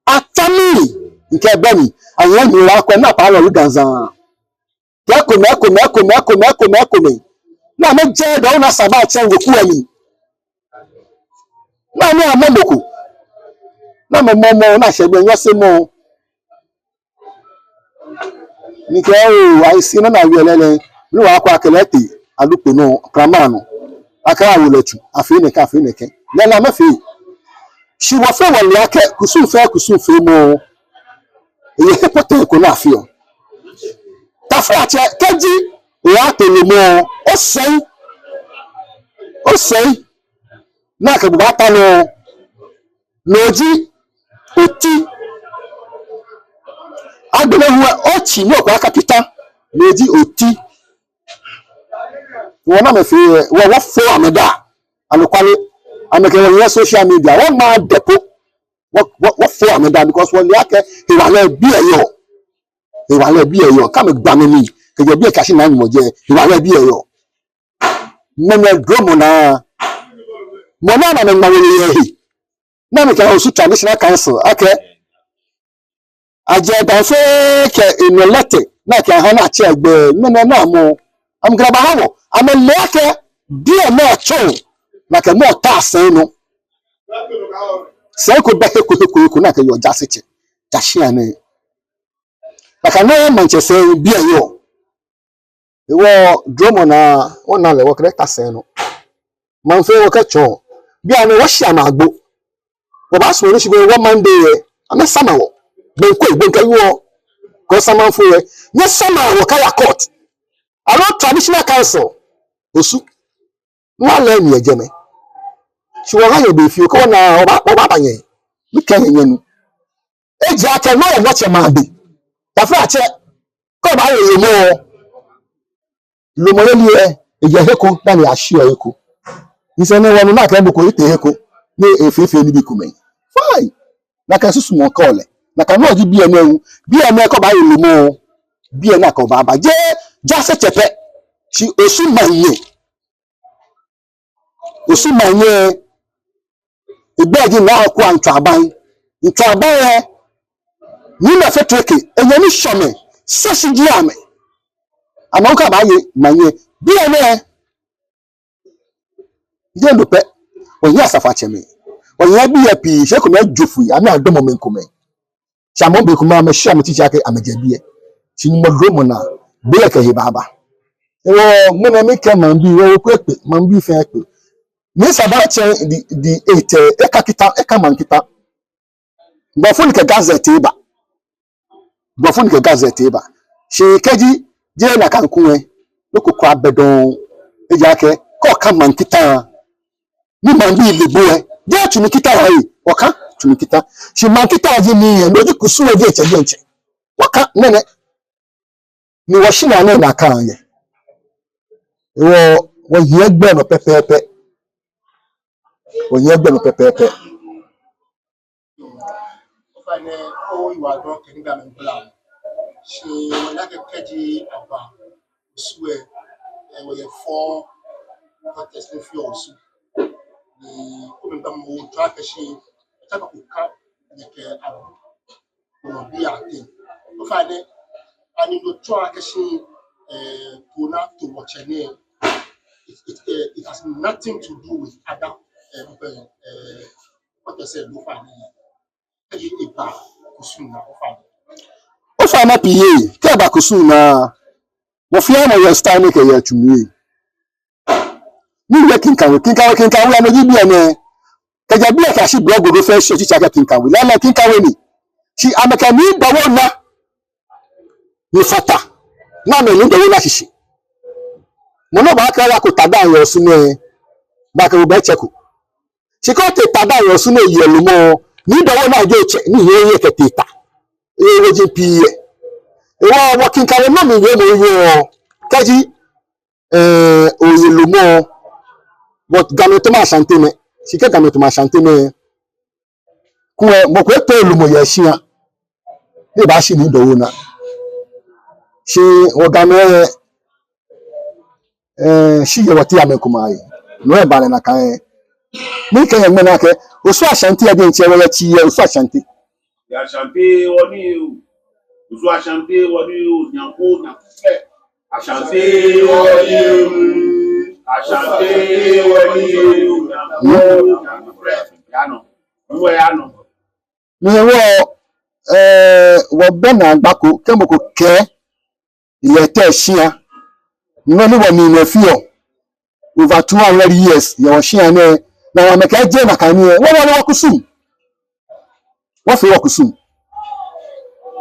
Atsami, mikɛ bɛ ni. Ayɛ ni wɔkwɛ ni apaa lɔ ri ganzan. Kɛ ekomɛi, ekomɛi, ekomɛi, ekomɛi, ekomɛi, ekomɛi. Ni amɛjɛ dɔ ni asa ba tsɛ weku lɛ mli. Ni amɛyamɔ mɔ ko. Ni amɛmɔ mɔ, ni ashɛ gbɛ nyɔsemɔ. Ni kɛ oo, ayi si nɔ ni awie lɛ lɛ. Ni wɔkɔ akɛ lɛ tee Alunkpɔnɔ, Kraman nɔ. Akɛ awo lɛ tsu, afee nɛkɛ, afee nɛkɛ. Lɛɛlɛŋ amɛfee. Shi wɔ fɛɛ wɔle akɛ kusum fɛɛ kusum feemɔ, eyɛ he pɔtɛɛ ko ni afeɔ. Taflatsɛ, kɛji oyato lumɔ, osɛɛ, osɛɛ, ni akɛ bo baata nɔ, no ji oti. Agbɛnɛ hu otsi ni okɔ akapita, no ji oti. Wɔ ni amɛfee, wɔ, wɔfooo amɛ daa. Anɔkwale, amɛkɛ wɔ yɛ social media, wɔŋma adɛpo. Wɔ, wɔ, wɔfooo amɛ daa because wɔle akɛ hewalɛ biɛ yɔɔ. Hewalɛ biɛ yɔɔ. Kɛ amɛgba amɛ mli, kɛjɛ biɛ kɛyashi naanyo mɔ jɛ, hewalɛ biɛ yɔɔ. Mɛnɛ dromɔ naa. Mɔ ni ana amɛŋma wolo yɛ he. Ni amɛkɛ Osu Traditional Council akɛ ajɛ daa fɛɛ kɛ enɔ lɛtɛ ni akɛha ni atsɛ gbɛ ŋmɛnɛ ni amɔ. Amɛkɛ lɛ baha wɔ. Amɛle akɛ biɛ ni atsɔ ni akɛ mɔ ta sɛi nɔ. Sɛi ko bɛ he ko he ko he ko ni akɛ yɔɔ jaasetsɛ. Jashi anɛ. Nakai nɔŋŋ maŋtsɛ sɛi biɛ yɔɔ. Hewɔ dromɔ naa, wɔna lɛ wɔkɛ lɛ ta sɛi nɔ. Maŋ fɛɛ wɔkɛtsɔɔ. Bianɛ wɔshi amɛ agbo. Wɔbaasumɔ ni shi be wɔ Monday lɛ, amɛsama wɔ. Bɛŋkɛ, bɛŋkɛ wɔ. Kɛ osamaŋfo lɛ, nyɛsama wɔ kɛya court. Aloo traditional council, Osu. Ni wɔle nyɛ yɛ jɛmɛ. Shi wɔha nyɛ be fioo, kɛ wɔna, wɔba, wɔbaaba nyɛ. Mikɛɛ nyɛ nyɛnu. Ejaakɛ nɔ yɛ nɔ tsɛ maŋ be. Taflatsɛ, kɛ obaaye lumɔ, lumɔ yeli lɛ, eyɛ he ko, dani ashiɔ he ko. Nsɛnɛ wɔnu ni akɛ mɔ ko etee he ko, ni efeefee nibii komɛi. Fine. Nakai susumɔ kɔɔ lɛ. Nakai nɔŋŋ ji biɛ nɛɛ hu. Biɛ nɛɛ kɛ obaaye lumɔ, biɛ ni akɛ obaaba. Jeee Jaasetsɛ pɛ, shi Osu Manyɛ. Osu Manyɛ, egbɛi ji Naa Akua Ntswa Aban. Ntswa Aban lɛ, Nii Naa Fetreke, enyɛmi Shɔmɛ, sɛshi ji amɛ. Amɛ hu kɛ abaaye Manyɛ. Biɛ nɛɛ, jeee no pɛ, wɔyɛ asafoiatsɛmɛi. Wɔyɛ biɛ pii, shi ekomɛi ejo foi, amɛyadɔmɔ mɛi komɛi. Shi amɛ hu bei komɛi amɛshɛ amɛtsitsi akɛ amɛjɛ biɛ. Shi Nyɔŋmɔ duromɔ naa, be lɛ kɛ he baaba. Hewɔ, ŋmɛnɛ mikɛɛ maŋbii, wɔ weku ekpe, maŋbii fɛɛ ekpe. Ni Sabatsɛ the, the eighth, eh, eka kita, eka maŋ kita. Blɔfo ni kɛ gazette eba. Blɔfo ni kɛ gazette eba. Shi kɛji jeee nakai kulɛ, nɔ ko kwraa bɛ dɔŋŋ. Ejaakɛ, kɛ oka maŋ kita, ni maŋbii le bo lɛ, jeee tsu ni kita yɛ, oka tsu ni kita. Shi maŋ kita ji nii yɛ, no ji kusum lɛ diɛŋtsɛ diɛŋtsɛ. Wɔka nɛnɛ. Ni wɔshinaa nɛɛ nakai yɛ. Wɔ, wɔhiɛ gbɛ nɔ pɛpɛɛpɛ. Wɔhiɛ gbɛ nɔ pɛpɛɛpɛ. Ofainɛ, oyiwaladɔŋŋ kɛ nibii amli gbla. Shi wɔna akɛ kɛji aba Osu lɛ, eh, wɔyɛ four quarters ni feɔ Osu. Ni kome gbamɔ otsɔ akɛ shi, tsaka ko ka, ni kɛ abu. Obi ate. Ofainɛ, ani no tsɔɔ akɛ shi, eh, tona to wɔtsɛ nɛɛ. It, it, eh, it has nothing to do with other, eh, eh, what I said, ofainɛ. Kɛji eba kusum naa, ofainɛ. Ofainɛ pii yɛ, kɛ eba kusum naa, mɔ fɛɛ mɔ yɛ style ni ekɛyɛ tsuŋ yɛ. Ni yɛ Kinkawe, Kinkawe, Kinkawe, amɛji biɛ nɛɛ. Kɛjɛ biɛ kɛyashi Blɔgodo fɛɛ shi otsitsi akɛ Kinkawe. Lɛɛlɛŋ Kinkawe ni. Shi amɛkɛ Nii Dowuona ni fata. Ni amɛ Nii Dowuona shishi. Mɔ ni baakɛɛ oyako Tadam yɛ Osu nɛɛ, baakɛɛ obɛ tsɛ ko. Shi kɛ otee Tadam yɛ Osu nɛɛ yɛ lumɔ, Nii Dowuona ji otsɛ, ni he yɛ kɛtee ta. Ewoji pii yɛ. Hewɔ wɔ Kinkawe nɔ mli wiemɔ yɔɔ, kɛji, eh, oye lumɔ, but Gamɛi tamɔ Ashantimɛi, shi kɛ Gamɛi tamɔ Ashantimɛi, kulɛ mɔ ko etee lumɔ yɛ shia, ni ebaashi Nii Dowuona. Shi wɔ Gamɛi, eh, shi yɛ wɔteŋ amɛkuma yɛ. No lɛ eba lɛ nakai. Ni kɛ yɛ ŋmɛnɛ akɛ, Osu Ashanti lɛ diɛŋtsɛ wɔyɛ tsii yɛ Osu Ashanti. Yɛ Ashanti wɔ ni o. Osu Ashanti wɔ ni o, nyanko, nyanko fɛ. Ashanti wɔ ni o. Ashanti wɔ ni o, nyanko, nyanko fɛ. Yanɔ. Nuwe yanɔ. Ni wɔ, eh, wɔbɛ naagba ko, kɛ mɔ ko kɛɛ, yɛ tɛ shia. Nɔ ni wɔmli nɛɛ feɔ over two hundred years, yɛ wɔshia nɛɛ, ni amɛkɛɛ jeee nakai ni yɛ. Wɔ, wɔ, wɔkusum. Wɔfee wɔkusum.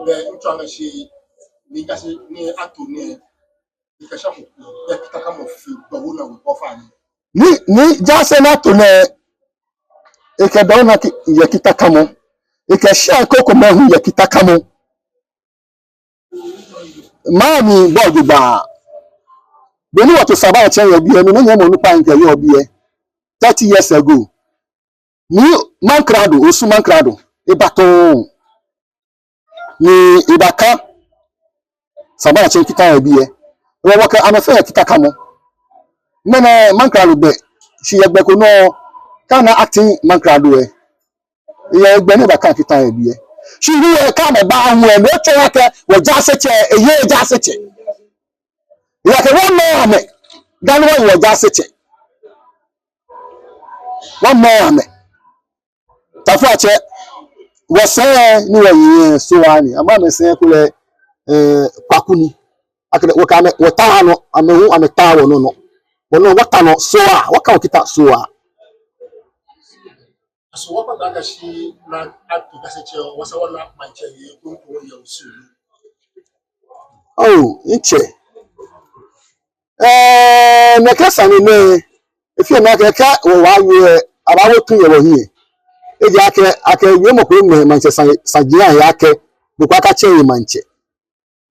Bɛ, ŋtsɔ amɛ shi, ni Jaase ni ato nɛɛ, ni kɛ sha ko, bɛ kita kamɔ fi, bɛ wo na wo bɔ fa ni. Ni, ni Jaase ni ato nɛɛ, ekɛ Dowuona ki-, yɛ kita kamɔ. Ekɛ shia krokomɛi hu yɛ kita kamɔ. Maŋ mli bɔ jogbaŋŋ. Beni wɔto Sabatsɛ yɛ biɛ, mi nɔ nyɛmɔ onukpa ni kɛ yɔɔ biɛ thirty years ago. Ni Mankrado, Osu Mankrado, eba tɔŋŋ. Ni ebaka Sabatsɛ kita yɛ biɛ. Wɔ, wɔkɛ amɛ fɛɛ yɛ kita kamɔ. Ŋmɛnɛ Mankrado bɛ, shi yɛ gbɛ ko nɔ, kɛ ana acting Mankrado lɛ. Eyɛ gbɛ ni ebaka kita yɛ biɛ. Shi ni yɛ kɛ amɛba hu lɛ, no tsɔɔ akɛ wɔ Jaasetsɛ, eyɛ Jaasetsɛ. Eyɛ akɛ wɔmɛɛ amɛ, dani wɔyi wɔ Jaasetsɛ. Wɔmɛɛ amɛ. Taflatsɛ, wɔsɛi ni wɔyɛ Sohaa ni, amɛ amɛsɛi kulɛ, eh, Kwaku ni. Akɛ wɔkɛ amɛ, wɔta nɔ, amɛ hu amɛta wɔnɔ nɔ. Wɔnɔ wɔta nɔ Sohaa, wɔka wɔ kita Sohaa. Aso wɔkpata akɛ shi ni ato Jaasetsɛ, wɔsɛɛ wɔna maŋtsɛ yɛ kunkun yɛ Osu. Oh, ntsɛ. Eh, nɛkɛ sane nɛɛ, efeɔ mi akɛ, kɛ wɔwa yɛ, abaawo tu yɛ wɔhiɛ. Ejaakɛ, akɛ wiemɔ ko mli maŋtsɛ sa, saji ahe akɛ, bo kwa katsɛ ye maŋtsɛ.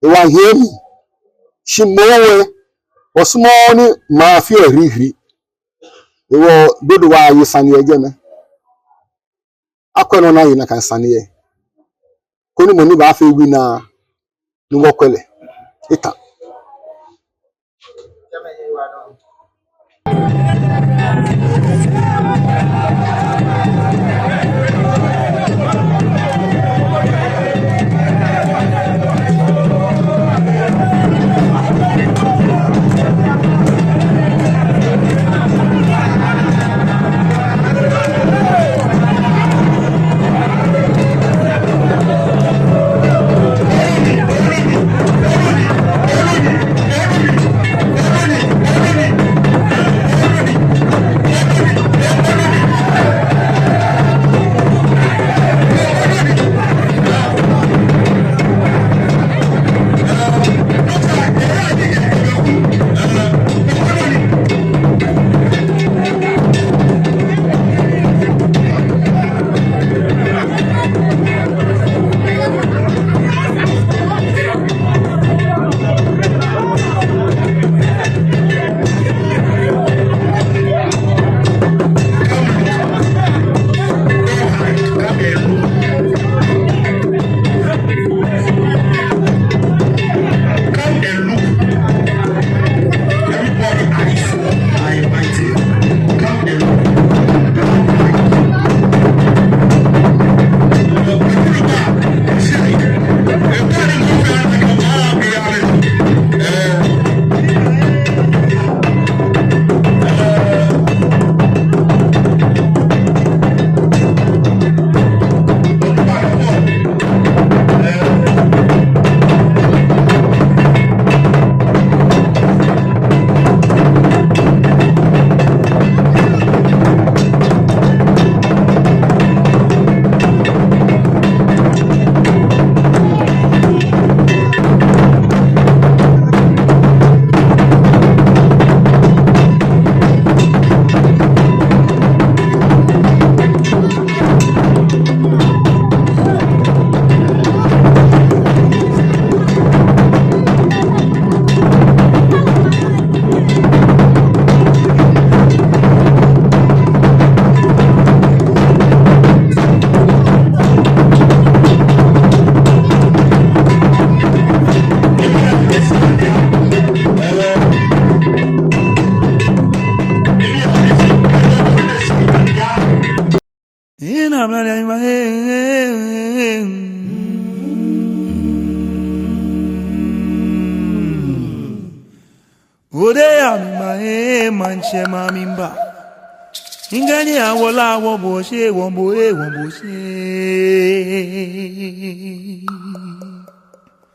Ewa hiɛ mi. Shi moŋ lɛ, wɔsumɔɔɔ ni maŋ afee hirihiri. Hewɔ Dodo wa ye sane yɛ jɛmɛ. Akwɛ nɔ ni aye nakai sane lɛ. Koni mɔ ni baafee winner ni wɔkwɛ lɛ. eta. Come and look. Everybody, eyes are invited. Come and look. Ode ya mi ma e manche ma mi mba. Ingani awola wo bo she, wo bo e, wo bo she.